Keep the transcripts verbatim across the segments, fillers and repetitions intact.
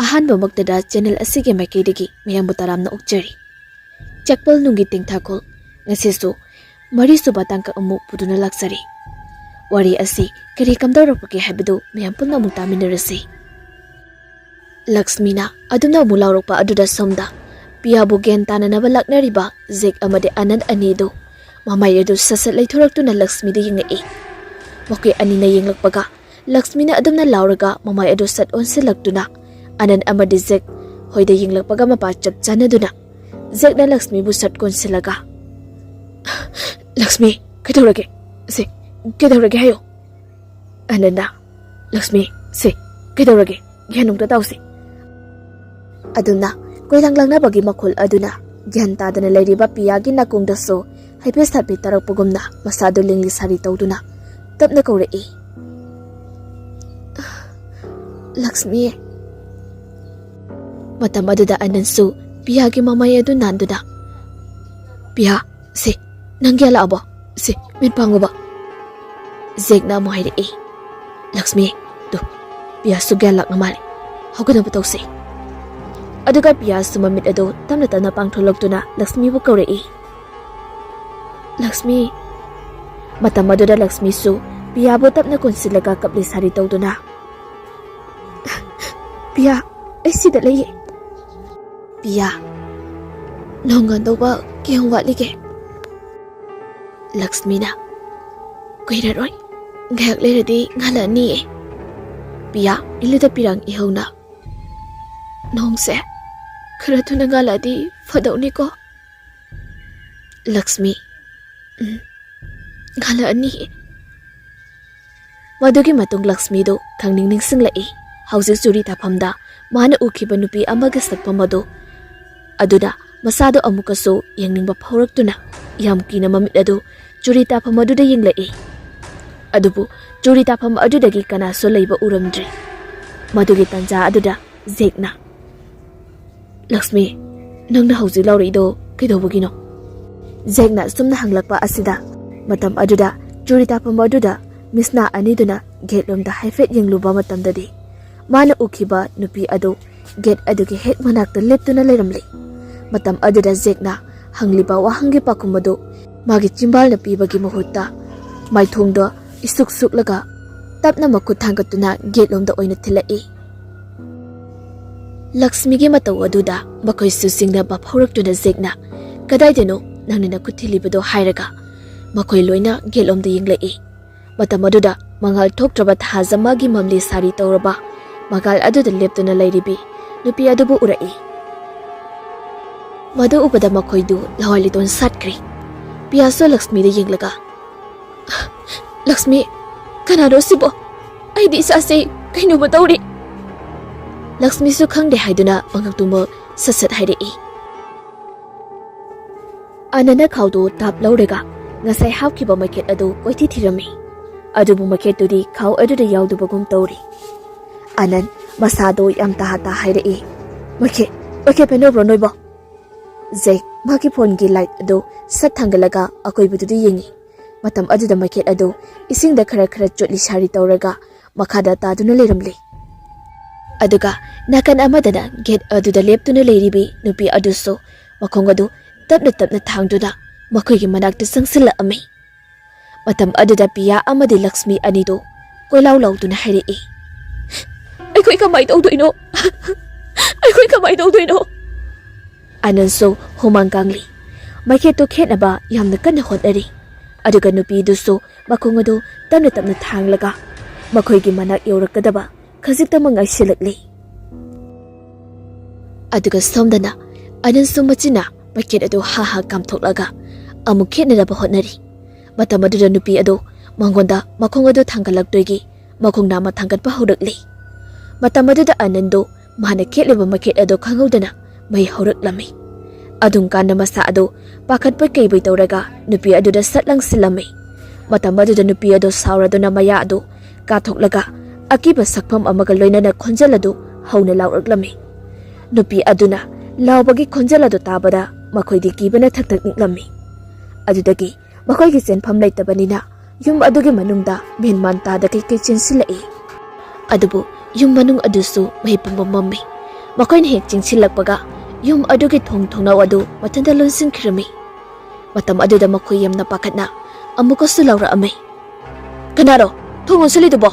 ꯑꯍꯥꯟꯕꯃꯛꯇꯗ channel ꯑꯁꯤꯒꯤ ꯃꯥꯏꯀꯩꯗꯒꯤ ꯃꯌꯥꯝꯕꯨ ꯇꯔꯥꯝꯅ ꯑꯣꯛꯆꯔꯤ꯫ ꯆꯦꯛꯄꯜ ꯅꯨꯡꯒꯤ ꯇꯦꯡꯊꯥꯈꯣꯜ ꯉꯁꯤꯁꯨ ꯃꯔꯤꯁꯨꯕ ꯇꯥꯡꯀꯛ ꯑꯃꯨꯛ ꯄꯨꯗꯨꯅ ꯂꯥꯛꯆꯔꯤ꯫ ꯋꯥꯔꯤ ꯑꯁꯤ ꯀꯔꯤ ꯀꯝꯗꯧꯔꯛꯄꯒꯦ ꯍꯥꯏꯕꯗꯨ ꯃꯌꯥꯝ ꯄꯨꯟꯅ ꯑꯃꯨꯛ ꯇꯥꯃꯤꯟꯅꯔꯁꯤ꯫ ꯂꯛꯁꯃꯤꯅ ꯑꯗꯨꯝꯅ ꯑꯃꯨꯛ ꯂꯥꯎꯔꯛꯄ ꯑꯗꯨꯗ ꯁꯣꯝꯗ ꯄꯤꯌꯥꯕꯨ ꯒ꯭ꯌꯥꯟ ꯇꯥꯅꯅꯕ ꯂꯥꯛꯅꯔꯤꯕ ꯖꯦꯛ ꯑꯃꯗꯤ ꯑꯅꯟ ꯑꯅꯤꯗꯨ ꯃꯃꯥꯏ ꯑꯗꯨ ꯁꯠ ꯁꯠ ꯂꯩꯊꯣꯔꯛꯇꯨꯅ ꯂꯛꯁꯃꯤꯗ ꯌꯦꯡꯉꯛꯏ꯫ ꯃꯈꯣꯏ ꯑꯅꯤꯅ ꯌꯦꯡꯂꯛꯄꯒ ꯂꯛꯁꯃꯤꯅ ꯑꯗꯨꯝꯅ ꯂꯥꯎꯔꯒ ꯃꯃꯥꯏ ꯑꯗꯨ ꯁꯠ ꯑꯣꯟꯁꯤꯜꯂꯛꯇꯨꯅ ꯑꯅꯟ ꯑꯃꯗꯤ ꯖꯦꯛ ꯍꯣꯏꯗ ꯌꯦꯡꯂꯛꯄꯒ ꯃꯄꯥ ꯆꯞ ꯆꯥꯅꯗꯨꯅ ꯖꯦꯛꯅ ꯂꯛꯁꯃꯤꯕꯨ ꯁꯠ ꯀꯣꯟꯁꯤꯜꯂꯒ, "ꯂꯛꯁꯃꯤ, ꯀꯩꯗꯧꯔꯒꯦ? ꯁꯦ, ꯀꯩꯗꯧꯔꯒꯦ ꯍꯥꯏꯌꯣ?" ꯑꯅꯟꯅ, "ꯂꯛꯁꯃꯤ, ꯁꯦ, ꯀꯩꯗꯧꯔꯒꯦ? ꯒ꯭ꯌꯥꯟ ꯑꯝꯇ ꯇꯥꯎꯁꯦ꯫" ꯑꯗꯨꯅ ꯀꯣꯏꯂꯥꯡ ꯂꯥꯡꯅꯕꯒꯤ ꯃꯈꯣꯜ ꯑꯗꯨꯅ ꯒ꯭ꯌꯥꯟ ꯇꯥꯗꯅ ꯂꯩꯔꯤꯕ ꯄꯤꯌꯥꯒꯤ ꯅꯥꯀꯣꯡꯗꯁꯨ ꯍꯥꯏꯐꯦꯠ ꯁꯥꯐꯦꯠ ꯇꯥꯔꯛꯄꯒꯨꯝꯅ ꯃꯁꯥꯗꯨ ꯂꯦꯡꯂꯤ ꯁꯥꯔꯤ ꯇꯧꯗꯨꯅ ꯇꯞꯅ ꯀꯧꯔꯛꯏ, "ꯂꯛꯁꯃꯤ꯫" ꯃꯇꯝ ꯑꯗꯨꯗ ꯑꯅꯟꯁꯨ ꯄꯤꯌꯥꯒꯤ ꯃꯃꯥꯏ ꯑꯗꯨ ꯅꯥꯟꯗꯨꯅ, "ꯄꯤꯌꯥ, ꯁꯦ, ꯅꯪ ꯒ꯭ꯌꯥꯟ ꯂꯥꯛꯑꯕꯣ? ꯁꯦ, ꯃꯤꯠ ꯄꯥꯡꯉꯨꯕ꯫" ꯖꯦꯛꯅ ꯑꯃꯨꯛ ꯍꯥꯏꯔꯛꯏ, "ꯂꯛꯁꯃꯤ, ꯇꯨ, ꯄꯤꯌꯥꯁꯨ ꯒ꯭ꯌꯥꯟ ꯂꯥꯛꯅ ꯃꯥꯜꯂꯦ꯫ ꯍꯧꯒꯠꯅꯕ ꯇꯧꯁꯦ꯫" ꯑꯗꯨꯒ ꯄꯤꯌꯥꯁꯨ ꯃꯃꯤꯠ ꯑꯗꯨ ꯇꯞꯅ ꯇꯞꯅ ꯄꯥꯡꯊꯣꯛꯂꯛꯇꯨꯅ ꯂꯛꯁꯃꯤꯕꯨ ꯀꯧꯔꯛꯏ, "ꯂꯛꯁꯃꯤ꯫" ꯃꯇꯝ ꯑꯗꯨꯗ ꯂꯛꯁꯃꯤꯁꯨ ꯄꯤꯌꯥꯕꯨ ꯇꯞꯅ ꯀꯣꯟꯁꯤꯜꯂꯒ ꯀꯞꯂꯤ ꯁꯥꯔꯤ ꯇꯧꯗꯨꯅ, "ꯄꯤꯌꯥ, ꯑꯩ ꯁꯤꯗ ꯂꯩꯌꯦ꯫" "ꯄꯤꯌꯥ, ꯅꯣꯡ ꯉꯥꯟꯗꯧꯕ ꯀꯌꯥꯝ ꯋꯥꯠꯂꯤꯒꯦ?" ꯂꯛꯁꯃꯤꯅ, "ꯀꯨꯏꯔꯔꯣꯏ, ꯉꯥꯏꯍꯥꯛ ꯂꯩꯔꯗꯤ ꯉꯥꯜꯂꯛꯑꯅꯤꯌꯦ꯫ ꯄꯤꯌꯥ, ꯏꯜꯂꯨꯗ ꯄꯤꯔꯥꯡ ꯏꯍꯧꯅ꯫ ꯅꯣꯡꯁꯦ ꯈꯔ ꯊꯨꯅ ꯉꯥꯜꯂꯛꯑꯗꯤ ꯐꯗꯧꯅꯤꯀꯣ꯫" ꯂꯛꯁꯃꯤ, "ꯎꯝ, ꯉꯥꯜꯂꯛꯑꯅꯤ꯫" ꯃꯗꯨꯒꯤ ꯃꯇꯨꯡ ꯂꯛꯁꯃꯤꯗꯨ ꯈꯪꯅꯤꯡ ꯅꯤꯡꯁꯤꯡꯂꯛꯏ꯫ ꯍꯧꯖꯤꯛ ꯆꯨꯔꯤ ꯇꯥꯐꯝꯗ ꯃꯥꯅ ꯎꯈꯤꯕ ꯅꯨꯄꯤ ꯑꯃꯒꯤ ꯁꯛꯐꯝ ꯑꯗꯨ, ꯑꯗꯨꯗ ꯃꯁꯥꯗꯨ ꯑꯃꯨꯛꯀꯁꯨ ꯌꯦꯡꯅꯤꯡꯕ ꯐꯥꯎꯔꯛꯇꯨꯅ ꯌꯥꯝ ꯀꯤꯅ ꯃꯃꯤꯠ ꯑꯗꯨ ꯆꯨꯔꯤ ꯇꯥꯐꯝ ꯑꯗꯨꯗ ꯌꯦꯡꯂꯛꯏ꯫ ꯑꯗꯨꯕꯨ ꯆꯨꯔꯤ ꯇꯥꯐꯝ ꯑꯗꯨꯗꯒꯤ ꯀꯅꯥꯁꯨ ꯂꯩꯕ ꯎꯔꯝꯗ꯭ꯔꯤ꯫ ꯃꯗꯨꯒꯤ ꯇꯥꯟꯖꯥ ꯑꯗꯨꯗ ꯖꯦꯛꯅ, "ꯂꯛꯁꯃꯤ, ꯅꯪꯅ ꯍꯧꯖꯤꯛ ꯂꯥꯎꯔꯛꯏꯗꯣ ꯀꯩꯗꯧꯕꯒꯤꯅꯣ?" ꯖꯦꯛꯅ ꯁꯨꯝꯅ ꯍꯪꯂꯛꯄ ꯑꯁꯤꯗ, ꯃꯇꯝ ꯑꯗꯨꯗ ꯆꯨꯔꯤ ꯇꯥꯐꯝ ꯑꯗꯨꯗ ꯃꯤꯁꯅꯥ ꯑꯅꯤꯗꯨꯅ ꯒꯦꯠꯂꯣꯝꯗ ꯍꯥꯏꯐꯦꯠ ꯌꯦꯡꯂꯨꯕ ꯃꯇꯝꯗꯗꯤ, ꯃꯥꯅ ꯎꯈꯤꯕ ꯅꯨꯄꯤ ꯑꯗꯨ ꯒꯦꯠ ꯑꯗꯨꯒꯤ ꯍꯦꯛ ꯃꯅꯥꯛꯇ ꯂꯦꯞꯇꯨꯅ ꯂꯩꯔꯝꯂꯤ꯫ ꯃꯇꯝ ꯑꯗꯨꯗ ꯖꯦꯛꯅ ꯍꯪꯂꯤꯕ ꯋꯥꯍꯪꯒꯤ ꯄꯥꯎꯈꯨꯝ ꯑꯗꯨ ꯃꯥꯒꯤ ꯆꯤꯝꯕꯥꯜꯅ ꯄꯤꯕꯒꯤ ꯃꯍꯨꯠꯇ ꯃꯥꯏꯊꯣꯡꯗꯣ ꯏꯁꯨꯛ ꯁꯨꯛꯂꯒ ꯇꯞꯅ ꯃꯈꯨꯠ ꯊꯥꯡꯒꯠꯇꯨꯅ ꯒꯦꯠꯂꯣꯝꯗ ꯑꯣꯏꯅ ꯊꯤꯜꯂꯛꯏ꯫ ꯂꯛꯁꯃꯤꯒꯤ ꯃꯇꯧ ꯑꯗꯨꯗ ꯃꯈꯣꯏꯁꯨ ꯆꯤꯡꯅꯕ ꯐꯥꯎꯔꯛꯇꯨꯅ ꯖꯦꯛꯅ, "ꯀꯗꯥꯏꯗꯅꯣ ꯅꯪꯅ ꯅꯈꯨꯠ ꯊꯤꯜꯂꯤꯕꯗꯣ?" ꯍꯥꯏꯔꯒ ꯃꯈꯣꯏ ꯂꯣꯏꯅ ꯒꯦꯠꯂꯣꯝꯗ ꯌꯦꯡꯂꯛꯏ꯫ ꯃꯇꯝ ꯑꯗꯨꯗ ꯃꯉꯥꯜ ꯊꯣꯛꯇ꯭ꯔꯕ ꯊꯥꯖ ꯃꯥꯒꯤ ꯃꯝꯂꯤ ꯁꯥꯔꯤ ꯇꯧꯔꯕ ꯃꯉꯥꯜ ꯑꯗꯨꯗ ꯂꯦꯞꯇꯨꯅ ꯂꯩꯔꯤꯕꯤ ꯅꯨꯄꯤ ꯑꯗꯨꯕꯨ ꯎꯔꯛꯏ꯫ ꯃꯗꯨ ꯎꯕꯗ ꯃꯈꯣꯏꯗꯨ ꯂꯋꯥꯏ ꯂꯤꯇꯣꯟ ꯁꯥꯠꯈ꯭ꯔꯦ꯫ ꯄꯤꯌꯥꯁꯨ ꯂꯛꯁꯃꯤꯗ ꯌꯦꯡꯂꯒ, "ꯂꯛꯁꯃꯤ, ꯀꯅꯥꯅꯣ ꯁꯤꯕꯣ? ꯑꯩꯗꯤ ꯏꯆꯥꯁꯦ ꯀꯩꯅꯣꯝꯃ ꯇꯧꯔꯦ꯫" ꯂꯛꯁꯃꯤꯁꯨ ꯈꯪꯗꯦ ꯍꯥꯏꯗꯨꯅ ꯃꯉꯛꯇꯨ ꯃꯣꯜ ꯁꯠ ꯁꯠ ꯍꯥꯏꯔꯛꯏ꯫ ꯑꯅꯟꯅ ꯈꯥꯎꯗꯨ ꯇꯥꯞ ꯂꯧꯔꯒ ꯉꯁꯥꯏ ꯍꯥꯞꯈꯤꯕ ꯃꯩꯈꯦꯠ ꯑꯗꯨ ꯀꯣꯏꯊꯤ ꯊꯤꯔꯝꯃꯤ꯫ ꯑꯗꯨꯕꯨ ꯃꯩꯈꯦꯠꯇꯨꯗꯤ ꯈꯥꯎ ꯑꯗꯨꯗ ꯌꯥꯎꯗꯕꯒꯨꯝ ꯇꯧꯔꯤ꯫ ꯑꯅꯟ ꯃꯁꯥꯗꯣ ꯌꯥꯝ ꯇꯍꯥ ꯇꯍꯥ ꯍꯥꯏꯔꯛꯏ꯫ "ꯃꯩꯈꯦꯠ, ꯃꯩꯈꯦꯠ ꯄꯦꯟꯅꯕ꯭ꯔꯣ ꯅꯣꯏꯕꯣ?" ꯖꯦꯛ ꯃꯥꯒꯤ ꯐꯣꯟꯒꯤ ꯂꯥꯏꯠ ꯑꯗꯨ ꯁꯠ ꯊꯥꯡꯒꯠꯂꯒ ꯑꯀꯣꯏꯕꯗꯨꯗ ꯌꯦꯡꯉꯤ꯫ ꯃꯇꯝ ꯑꯗꯨꯗ ꯃꯩꯈꯦꯠ ꯑꯗꯨ ꯏꯁꯤꯡꯗ ꯈꯔ ꯈꯔ ꯆꯣꯠꯂꯤ ꯁꯥꯔꯤ ꯇꯧꯔꯒ ꯃꯈꯥꯗ ꯇꯥꯗꯨꯅ ꯂꯩꯔꯝꯂꯦ꯫ ꯑꯗꯨꯒ ꯅꯥꯀꯟ ꯑꯃꯗꯅ ꯒꯦꯠ ꯑꯗꯨꯗ ꯂꯦꯞꯇꯨꯅ ꯂꯩꯔꯤꯕꯤ ꯅꯨꯄꯤ ꯑꯗꯨꯁꯨ ꯃꯈꯣꯡ ꯑꯗꯨ ꯇꯞꯅ ꯇꯞꯅ ꯊꯥꯡꯗꯨꯅ ꯃꯈꯣꯏꯒꯤ ꯃꯅꯥꯛꯇ ꯆꯪꯁꯤꯜꯂꯛꯑꯝꯃꯤ꯫ ꯃꯇꯝ ꯑꯗꯨꯗ ꯄꯤꯌꯥ ꯑꯃꯗꯤ ꯂꯛꯁꯃꯤ ꯑꯅꯤꯗꯨ ꯀꯣꯏꯂꯥꯎ ꯂꯥꯎꯗꯨꯅ ꯍꯥꯏꯔꯛꯏ, "ꯑꯩꯈꯣꯏ ꯀꯃꯥꯏ ꯇꯧꯗꯣꯏꯅꯣ? ꯑꯩꯈꯣꯏ ꯀꯃꯥꯏ ꯇꯧꯗꯣꯏꯅꯣ?" ꯑꯅꯟꯁꯨ ꯍꯨꯃꯥꯡ ꯀꯥꯡꯂꯤ꯫ ꯃꯩꯈꯦꯠꯇꯨ ꯈꯦꯠꯅꯕ ꯌꯥꯝꯅ ꯀꯟꯅ ꯍꯣꯠꯅꯔꯤ꯫ ꯑꯗꯨꯒ ꯅꯨꯄꯤꯗꯨꯁꯨ ꯃꯈꯣꯡ ꯑꯗꯨ ꯇꯞꯅ ꯇꯞꯅ ꯊꯥꯡꯂꯒ ꯃꯈꯣꯏꯒꯤ ꯃꯅꯥꯛ ꯌꯧꯔꯛꯀꯗꯕ ꯈꯖꯤꯛꯇꯃꯛ ꯉꯥꯏꯁꯤꯜꯂꯛꯂꯤ꯫ ꯑꯗꯨꯒ ꯁꯣꯝꯗꯅ ꯑꯅꯟꯁꯨ ꯃꯆꯤꯟꯅ ꯃꯩꯈꯦꯠ ꯑꯗꯨ ꯍꯥ ꯍꯥ ꯀꯥꯝꯊꯣꯛꯂꯒ ꯑꯃꯨꯛ ꯈꯦꯠꯅꯅꯕ ꯍꯣꯠꯅꯔꯤ꯫ ꯃꯇꯝ ꯑꯗꯨꯗ ꯅꯨꯄꯤ ꯑꯗꯨ ꯃꯉꯣꯟꯗ ꯃꯈꯣꯡ ꯑꯗꯨ ꯊꯥꯡꯒꯠꯂꯛꯇꯣꯏꯒꯤ ꯃꯈꯣꯡ ꯅꯥꯝꯃ ꯊꯥꯡꯒꯠꯄ ꯍꯧꯔꯛꯂꯤ꯫ ꯃꯇꯝ ꯑꯗꯨꯗ ꯑꯅꯟꯗꯨ ꯃꯥꯅ ꯈꯦꯠꯂꯤꯕ ꯃꯩꯈꯦꯠ ꯑꯗꯨ ꯈꯪꯍꯧꯗꯅ ꯃꯩ ꯍꯧꯔꯛꯂꯝꯃꯤ꯫ ꯑꯗꯨꯝ ꯀꯥꯟꯗ ꯃꯁꯥ ꯑꯗꯨ ꯄꯥꯈꯠꯄꯣꯏ ꯀꯩꯕꯣꯏ ꯇꯧꯔꯒ ꯅꯨꯄꯤ ꯑꯗꯨꯗ ꯁꯠ ꯂꯪꯁꯤꯜꯂꯝꯃꯤ꯫ ꯃꯇꯝ ꯑꯗꯨꯗ ꯅꯨꯄꯤ ꯑꯗꯨ ꯁꯥꯎꯔꯗꯨꯅ ꯃꯌꯥ ꯑꯗꯨ ꯀꯥꯊꯣꯛꯂꯒ ꯑꯀꯤꯕ ꯁꯛꯐꯝ ꯑꯃꯒ ꯂꯣꯏꯅꯅ ꯈꯣꯟꯖꯦꯜ ꯑꯗꯨ ꯍꯧꯅ ꯂꯥꯎꯔꯛꯂꯝꯃꯤ꯫ ꯅꯨꯄꯤ ꯑꯗꯨꯅ ꯂꯥꯎꯕꯒꯤ ꯈꯣꯟꯖꯦꯜ ꯑꯗꯨ ꯇꯥꯕꯗ ꯃꯈꯣꯏꯗꯤ ꯀꯤꯕꯅ ꯊꯛ ꯊꯛ ꯅꯤꯛꯂꯝꯃꯤ꯫ ꯑꯗꯨꯗꯒꯤ ꯃꯈꯣꯏꯒꯤ ꯆꯦꯟꯐꯝ ꯂꯩꯇꯕꯅꯤꯅ ꯌꯨꯝ ꯑꯗꯨꯒꯤ ꯃꯅꯨꯡꯗ ꯃꯦꯟꯃꯥꯟ ꯇꯥꯗ ꯀꯩꯀꯩ ꯆꯦꯟꯁꯤꯜꯂꯛꯏ꯫ ꯑꯗꯨꯕꯨ ꯌꯨꯝ ꯃꯅꯨꯡ ꯑꯗꯨꯁꯨ ꯃꯩ ꯄꯨꯝꯕ ꯃꯝꯃꯤ꯫ ꯃꯈꯣꯏꯅ ꯍꯦꯛ ꯆꯪꯁꯤꯜꯂꯛꯄꯒ ꯌꯨꯝ ꯑꯗꯨꯒꯤ ꯊꯣꯡ ꯊꯣꯡꯅꯥꯎ ꯑꯗꯨ ꯃꯊꯟꯇ ꯂꯣꯟꯁꯤꯟꯈꯤꯔꯝꯃꯤ꯫ ꯃꯇꯝ ꯑꯗꯨꯗ ꯃꯈꯣꯏ ꯌꯥꯝꯅ ꯄꯥꯈꯠꯅ ꯑꯃꯨꯛꯀꯁꯨ ꯂꯥꯎꯔꯛꯑꯝꯃꯤ, "ꯀꯅꯥꯅꯣ ꯊꯣꯡ ꯂꯣꯟꯁꯤꯜꯂꯤꯗꯨꯕꯣ?"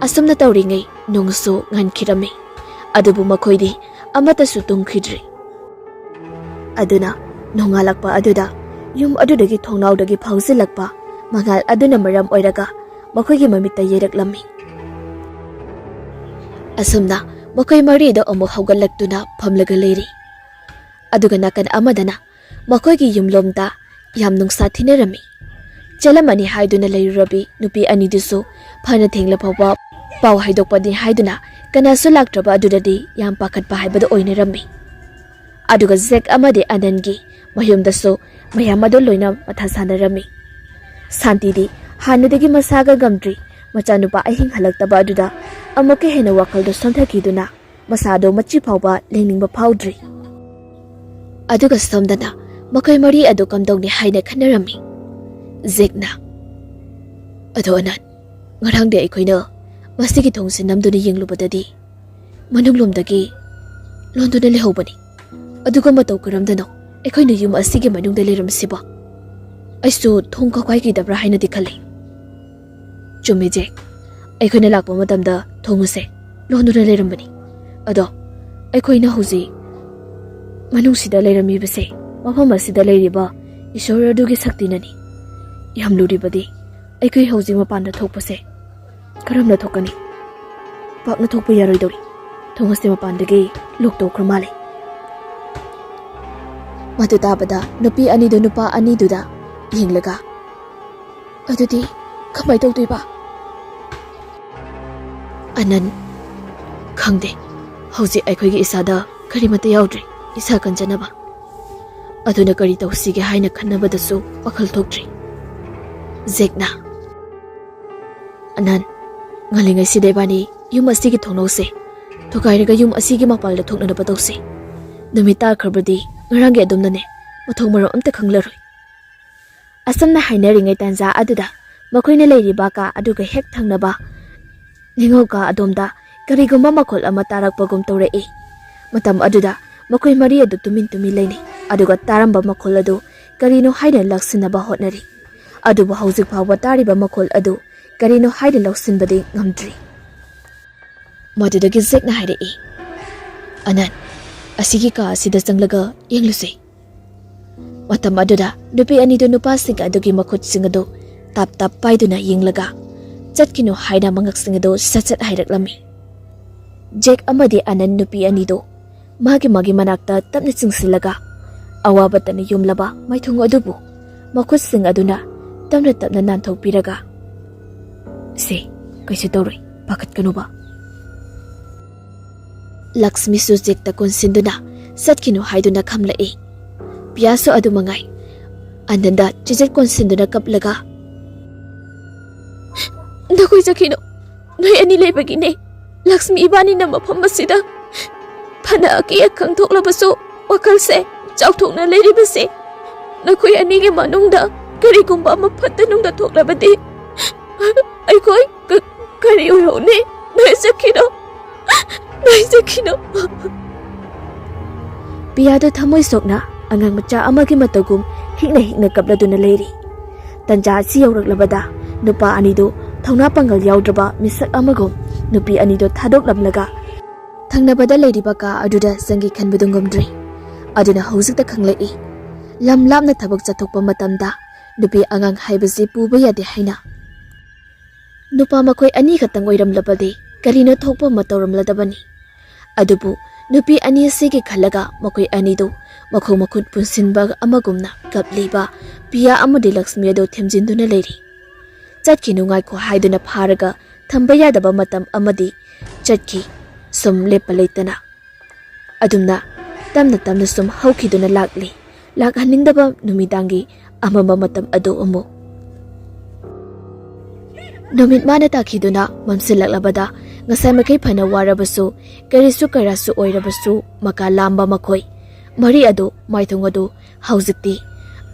ꯑꯁꯨꯝꯅ ꯇꯧꯔꯤꯉꯩ ꯅꯣꯡꯁꯨ ꯉꯟꯈꯤꯔꯝꯃꯤ꯫ ꯑꯗꯨꯕꯨ ꯃꯈꯣꯏꯗꯤ ꯑꯃꯠꯇꯁꯨ ꯇꯨꯝꯈꯤꯗ꯭ꯔꯤ꯫ ꯑꯗꯨꯅ ꯅꯣꯡꯉꯥꯜꯂꯛꯄ ꯑꯗꯨꯗ ꯌꯨꯝ ꯑꯗꯨꯗꯒꯤ ꯊꯣꯡꯅꯥꯎꯗꯒꯤ ꯐꯥꯎꯖꯤꯜꯂꯛꯄ ꯃꯉꯥꯜ ꯑꯗꯨꯅ ꯃꯔꯝ ꯑꯣꯏꯔꯒ ꯃꯈꯣꯏꯒꯤ ꯃꯃꯤꯠꯇ ꯌꯩꯔꯛꯂꯝꯃꯤ꯫ ꯑꯁꯨꯝꯅ ꯃꯈꯣꯏ ꯃꯔꯤꯗꯣ ꯑꯃꯨꯛ ꯍꯧꯒꯠꯂꯛꯇꯨꯅ ꯐꯝꯂꯒ ꯂꯩꯔꯤ꯫ ꯑꯗꯨꯒ ꯅꯥꯀꯟ ꯑꯃꯗꯅ ꯃꯈꯣꯏꯒꯤ ꯌꯨꯝꯂꯣꯝꯗ ꯌꯥꯝ ꯅꯨꯡꯁꯥ ꯊꯤꯅꯔꯝꯃꯤ꯫ ꯆꯦꯜꯂꯝꯃꯅꯤ ꯍꯥꯏꯗꯨꯅ ꯂꯩꯔꯨꯔꯕꯤ ꯅꯨꯄꯤ ꯑꯅꯤꯗꯨꯁꯨ ꯐꯅ ꯊꯦꯡꯂ ꯐꯥꯎꯕ ꯄꯥꯎ ꯍꯥꯏꯗꯣꯛꯄꯅꯤ ꯍꯥꯏꯗꯨꯅ ꯀꯅꯥꯁꯨ ꯂꯥꯛꯇ꯭ꯔꯕ ꯑꯗꯨꯗꯗꯤ ꯌꯥꯝ ꯄꯥꯈꯠꯄ ꯍꯥꯏꯕꯗꯨ ꯑꯣꯏꯅꯔꯝꯃꯤ꯫ ꯑꯗꯨꯒ ꯖꯦꯛ ꯑꯃꯗꯤ ꯑꯅꯟꯒꯤ ꯃꯌꯨꯝꯗꯁꯨ ꯃꯌꯥꯝ ꯑꯗꯨ ꯂꯣꯏꯅ ꯃꯊꯥ ꯁꯥꯟꯅꯔꯝꯃꯤ꯫ ꯁꯥꯟꯇꯤꯗꯤ ꯍꯥꯟꯅꯗꯒꯤ ꯃꯁꯥꯒ ꯉꯝꯗ꯭ꯔꯤ꯫ ꯃꯆꯥꯅꯨꯄꯥ ꯑꯍꯤꯡ ꯍꯜꯂꯛꯇꯕ ꯑꯗꯨꯗ ꯑꯃꯨꯛꯀ ꯍꯦꯟꯅ ꯋꯥꯈꯜꯗꯨ ꯁꯣꯟꯊꯈꯤꯗꯨꯅ ꯃꯁꯥꯗꯣ ꯃꯆꯤ ꯐꯥꯎꯕ ꯂꯦꯡꯅꯤꯡꯕ ꯐꯥꯎꯗ꯭ꯔꯤ꯫ ꯑꯗꯨꯒ ꯁꯣꯝꯗꯅ ꯃꯈꯣꯏ ꯃꯔꯤ ꯑꯗꯨ ꯀꯝꯗꯧꯅꯤ ꯍꯥꯏꯅ ꯈꯟꯅꯔꯝꯃꯤ꯫ ꯖꯦꯛꯅ, "ꯑꯗꯣ ꯑꯅꯟ, ꯉꯔꯥꯡꯗꯤ ꯑꯩꯈꯣꯏꯅ ꯃꯁꯤꯒꯤ ꯊꯣꯡꯁꯦ ꯅꯝꯗꯨꯅ ꯌꯦꯡꯂꯨꯕꯗꯗꯤ ꯃꯅꯨꯡꯂꯣꯝꯗꯒꯤ ꯂꯣꯟꯗꯨꯅ ꯂꯩꯍꯧꯕꯅꯤ꯫ ꯑꯗꯨꯒ ꯃꯇꯧ ꯀꯔꯝꯗꯅꯣ ꯑꯩꯈꯣꯏꯅ ꯌꯨꯝ ꯑꯁꯤꯒꯤ ꯃꯅꯨꯡꯗ ꯂꯩꯔꯝꯁꯤꯕꯣ? ꯑꯩꯁꯨ ꯊꯣꯡ ꯀꯥꯎꯈꯥꯏꯈꯤꯗꯕ꯭ꯔꯥ ꯍꯥꯏꯅꯗꯤ ꯈꯜꯂꯤ꯫" "ꯆꯨꯝꯃꯤ, ꯖꯦꯛ꯫ ꯑꯩꯈꯣꯏꯅ ꯂꯥꯛꯄ ꯃꯇꯝꯗ ꯊꯣꯡ ꯑꯁꯦ ꯂꯣꯟꯗꯨꯅ ꯂꯩꯔꯝꯕꯅꯤ꯫ ꯑꯗꯣ ꯑꯩꯈꯣꯏꯅ ꯍꯧꯖꯤꯛ ꯃꯅꯨꯡꯁꯤꯗ ꯂꯩꯔꯝꯃꯤꯕꯁꯦ ꯃꯐꯝ ꯑꯁꯤꯗ ꯂꯩꯔꯤꯕ ꯏꯁꯣꯔ ꯑꯗꯨꯒꯤ ꯁꯛꯇꯤꯅꯅꯤ꯫ ꯌꯥꯝ ꯂꯨꯔꯤꯕꯗꯤ ꯑꯩꯈꯣꯏ ꯍꯧꯖꯤꯛ ꯃꯄꯥꯟꯗ ꯊꯣꯛꯄꯁꯦ ꯀꯔꯝꯅ ꯊꯣꯛꯀꯅꯤ? ꯄꯥꯛꯅ ꯊꯣꯛꯄ ꯌꯥꯔꯣꯏꯗꯧꯔꯤ꯫ ꯊꯣꯡ ꯑꯁꯤ ꯃꯄꯥꯟꯗꯒꯤ ꯂꯣꯛ ꯇꯧꯈ꯭ꯔ ꯃꯥꯜꯂꯦ꯫" ꯃꯗꯨ ꯇꯥꯕꯗ ꯅꯨꯄꯤ ꯑꯅꯤꯗꯨ ꯅꯨꯄꯥ ꯑꯅꯤꯗꯨꯗ ꯌꯦꯡꯂꯒ, "ꯑꯗꯨꯗꯤ ꯀꯃꯥꯏ ꯇꯧꯗꯣꯏꯕ?" ꯑꯅꯟ, "ꯈꯪꯗꯦ꯫ ꯍꯧꯖꯤꯛ ꯑꯩꯈꯣꯏꯒꯤ ꯏꯁꯥꯗ ꯀꯔꯤꯃꯠꯇ ꯌꯥꯎꯗ꯭ꯔꯤ ꯏꯁꯥ ꯀꯟꯖꯅꯕ꯫ ꯑꯗꯨꯅ ꯀꯔꯤ ꯇꯧꯁꯤꯒꯦ ꯍꯥꯏꯅ ꯈꯟꯅꯕꯗꯁꯨ ꯋꯥꯈꯜ ꯊꯣꯛꯇ꯭ꯔꯤ꯫" ꯖꯦꯛꯅ, "ꯑꯅꯟ, ꯉꯜꯂꯤꯉꯩꯁꯤꯗ ꯏꯕꯥꯅꯤ ꯌꯨꯝ ꯑꯁꯤꯒꯤ ꯊꯣꯡꯅꯧꯁꯦ ꯊꯨꯒꯥꯏꯔꯒ ꯌꯨꯝ ꯑꯁꯤꯒꯤ ꯃꯄꯥꯜꯗ ꯊꯣꯛꯅꯅꯕ ꯇꯧꯁꯤ꯫ ꯅꯨꯃꯤꯠ ꯇꯥꯈ꯭ꯔꯕꯗꯤ ꯉꯔꯥꯡꯒꯤ ꯑꯗꯨꯝꯅꯅꯦ, ꯃꯊꯣꯡ ꯃꯔꯝ ꯑꯝꯇ ꯈꯪꯂꯔꯣꯏ꯫" ꯑꯁꯨꯝꯅ ꯍꯥꯏꯅꯔꯤꯉꯩ ꯇꯥꯟꯖꯥ ꯑꯗꯨꯗ ꯃꯈꯣꯏꯅ ꯂꯩꯔꯤꯕ ꯀꯥ ꯑꯗꯨꯒ ꯍꯦꯛ ꯊꯪꯅꯕ ꯅꯤꯡꯉꯧ ꯀꯥ ꯑꯗꯣꯝꯗ ꯀꯔꯤꯒꯨꯝꯕ ꯃꯈꯣꯜ ꯑꯃ ꯇꯥꯔꯛꯄꯒꯨꯝ ꯇꯧꯔꯛꯏ꯫ ꯃꯇꯝ ꯑꯗꯨꯗ ꯃꯈꯣꯏ ꯃꯔꯤ ꯑꯗꯨ ꯇꯨꯃꯤꯟ ꯇꯨꯃꯤꯟ ꯂꯩꯅꯩ, ꯑꯗꯨꯒ ꯇꯥꯔꯝꯕ ꯃꯈꯣꯜ ꯑꯗꯨ ꯀꯔꯤꯅꯣ ꯍꯥꯏꯅ ꯂꯥꯛꯁꯤꯟꯅꯕ ꯍꯣꯠꯅꯔꯤ꯫ ꯑꯗꯨꯕꯨ ꯍꯧꯖꯤꯛ ꯐꯥꯎꯕ ꯇꯥꯔꯤꯕ ꯃꯈꯣꯜ ꯑꯗꯨ ꯀꯔꯤꯅꯣ ꯍꯥꯏꯅ ꯂꯧꯁꯤꯟꯕꯗꯤ ꯉꯝꯗ꯭ꯔꯤ꯫ ꯃꯗꯨꯗꯒꯤ ꯖꯦꯛꯅ ꯍꯥꯏꯔꯛꯏ, "ꯑꯅꯟ, ꯑꯁꯤꯒꯤ ꯀꯥ ꯑꯁꯤꯗ ꯆꯪꯂꯒ ꯌꯦꯡꯂꯨꯁꯤ꯫" ꯃꯇꯝ ꯑꯗꯨꯗ ꯅꯨꯄꯤ ꯑꯅꯤꯗꯨ ꯅꯨꯄꯥꯁꯤꯡ ꯑꯗꯨꯒꯤ ꯃꯈꯨꯠꯁꯤꯡ ꯑꯗꯨ ꯇꯞ ꯇꯞ ꯄꯥꯏꯗꯨꯅ ꯌꯦꯡꯂꯒ, "ꯆꯠꯈꯤꯅꯨ" ꯍꯥꯏꯅ ꯃꯉꯛꯁꯤꯡ ꯑꯗꯨ ꯁꯠ ꯁꯠ ꯍꯥꯏꯔꯛꯂꯝꯃꯤ꯫ ꯖꯦꯛ ꯑꯃꯗꯤ ꯑꯅꯟ ꯅꯨꯄꯤ ꯑꯅꯤꯗꯨ ꯃꯥꯒꯤ ꯃꯥꯒꯤ ꯃꯅꯥꯛꯇ ꯇꯞꯅ ꯆꯤꯡꯁꯤꯜꯂꯒ, ꯑꯋꯥꯕꯇꯅ ꯌꯨꯝꯂꯕ ꯃꯥꯏꯊꯣꯡ ꯑꯗꯨꯕꯨ ꯃꯈꯨꯠꯁꯤꯡ ꯑꯗꯨꯅ ꯇꯞꯅ ꯇꯞꯅ ꯅꯥꯟꯊꯣꯛꯄꯤꯔꯒ, "ꯁꯦ, ꯀꯩꯁꯨ ꯇꯧꯔꯣꯏ, ꯄꯥꯈꯠꯀꯅꯨꯕ꯫" ꯂꯛꯁꯃꯤꯁꯨ ꯖꯦꯛꯇ ꯀꯣꯟꯁꯤꯟꯗꯨꯅ ꯆꯠꯈꯤꯅꯨ ꯍꯥꯏꯗꯨꯅ ꯈꯝꯂꯛꯏ꯫ ꯄꯤꯌꯥꯁꯨ ꯑꯗꯨ ꯃꯉꯥꯏ꯫ ꯑꯅꯟꯗ ꯆꯤꯆꯦꯠ ꯀꯣꯟꯁꯤꯟꯗꯨꯅ ꯀꯞꯂꯒ, "ꯅꯈꯣꯏ ꯆꯠꯈꯤꯅꯨ, ꯅꯣꯏ ꯑꯅꯤ ꯂꯩꯕꯒꯤꯅꯦ꯫ ꯂꯛꯁꯃꯤ ꯏꯕꯥꯅꯤꯅ ꯃꯐꯝ ꯑꯁꯤꯗ ꯐꯅ ꯑꯀꯤ ꯑꯈꯪ ꯊꯣꯛꯂꯕꯁꯨ ꯋꯥꯈꯜꯁꯦ ꯆꯥꯎꯊꯣꯛꯅ ꯂꯩꯔꯤꯕꯁꯦ꯫ ꯅꯈꯣꯏ ꯑꯅꯤꯒꯤ ꯃꯅꯨꯡꯗ ꯀꯔꯤꯒꯨꯝꯕ ꯑꯃ ꯐꯠꯇ ꯅꯨꯡꯗ ꯊꯣꯛꯂꯕꯗꯤ ꯑꯩꯈꯣꯏ ꯀ-, ꯀꯔꯤ ꯑꯣꯏꯍꯧꯅꯤ? ꯅꯣꯏ ꯆꯠꯈꯤꯅꯨ, ꯅꯣꯏ ꯆꯠꯈꯤꯅꯨ꯫" ꯄꯤꯌꯥꯗꯣ ꯊꯃꯣꯏ ꯁꯣꯛꯅ ꯑꯉꯥꯡ ꯃꯆꯥ ꯑꯃꯒꯤ ꯃꯇꯧꯒꯨꯝ ꯍꯤꯛꯅ ꯍꯤꯛꯅ ꯀꯞꯂꯗꯨꯅ ꯂꯩꯔꯤ꯫ ꯇꯟꯖꯥ ꯑꯁꯤ ꯌꯧꯔꯛꯂꯕꯗ ꯅꯨꯄꯥ ꯑꯅꯤꯗꯨ ꯊꯧꯅꯥ ꯄꯥꯡꯒꯜ ꯌꯥꯎꯗ꯭ꯔꯕ ꯃꯤꯁꯛ ꯑꯃꯒꯨꯝ ꯅꯨꯄꯤ ꯑꯅꯤꯗꯨ ꯊꯥꯗꯣꯛꯂꯝꯂꯒ ꯊꯪꯅꯕꯗ ꯂꯩꯔꯤꯕ ꯀꯥ ꯑꯗꯨꯗ ꯆꯪꯒꯦ ꯈꯟꯕꯗꯨ ꯉꯝꯗ꯭ꯔꯤ꯫ ꯑꯗꯨꯅ ꯍꯧꯖꯤꯛꯇ ꯈꯪꯂꯛꯏ, ꯂꯝ ꯂꯥꯞꯅ ꯊꯕꯛ ꯆꯠꯊꯣꯛꯄ ꯃꯇꯝꯗ ꯅꯨꯄꯤ ꯑꯉꯥꯡ ꯍꯥꯏꯕꯁꯤ ꯄꯨꯕ ꯌꯥꯗꯦ ꯍꯥꯏꯅ꯫ ꯅꯨꯄꯥ ꯃꯈꯣꯏ ꯑꯅꯤ ꯈꯛꯇꯪ ꯑꯣꯏꯔꯝꯂꯕꯗꯤ ꯀꯔꯤꯅꯣ ꯊꯣꯛꯄ ꯑꯃ ꯇꯧꯔꯝꯂꯗꯕꯅꯤ꯫ ꯑꯗꯨꯕꯨ ꯅꯨꯄꯤ ꯑꯅꯤ ꯑꯁꯤꯒꯤ ꯈꯜꯂꯒ ꯃꯈꯣꯏ ꯑꯅꯤꯗꯨ ꯃꯈꯣꯡ ꯃꯈꯨꯠ ꯄꯨꯟꯁꯤꯟꯕ ꯑꯃꯒꯨꯝꯅ ꯀꯞꯂꯤꯕ ꯄꯤꯌꯥ ꯑꯃꯗꯤ ꯂꯛꯁꯃꯤ ꯑꯗꯨ ꯊꯦꯝꯖꯤꯟꯗꯨꯅ ꯂꯩꯔꯤ꯫ ꯆꯠꯈꯤꯅꯨ ꯉꯥꯏꯈꯣ ꯍꯥꯏꯗꯨꯅ ꯐꯥꯔꯒ ꯊꯝꯕ ꯌꯥꯗꯕ ꯃꯇꯝ ꯑꯃꯗꯤ ꯆꯠꯈꯤ, ꯁꯨꯝ ꯂꯦꯞꯄ ꯂꯩꯇꯅ꯫ ꯑꯗꯨꯝꯅ ꯇꯞꯅ ꯇꯞꯅ ꯁꯨꯝ ꯍꯧꯈꯤꯗꯨꯅ ꯂꯥꯛꯂꯤ꯫ ꯂꯥꯛꯍꯟꯅꯤꯡꯗꯕ ꯅꯨꯃꯤꯗꯥꯡꯒꯤ ꯑꯃꯝꯕ ꯃꯇꯝ ꯑꯗꯨ ꯑꯃꯨꯛ꯫ ꯅꯨꯃꯤꯠ ꯃꯥꯅ ꯇꯥꯈꯤꯗꯨꯅ ꯃꯝꯁꯤꯜꯂꯛꯂꯕꯗ ꯉꯁꯥꯏ ꯃꯈꯩ ꯐꯅ ꯋꯥꯔꯕꯁꯨ, ꯀꯔꯤꯁꯨ ꯀꯔꯥꯁꯨ ꯑꯣꯏꯔꯕꯁꯨ, ꯃꯀꯥ ꯂꯥꯝꯕ ꯃꯈꯣꯏ ꯃꯔꯤ ꯑꯗꯨ ꯃꯥꯏꯊꯣꯡ ꯑꯗꯨ ꯍꯧꯖꯤꯛꯇꯤ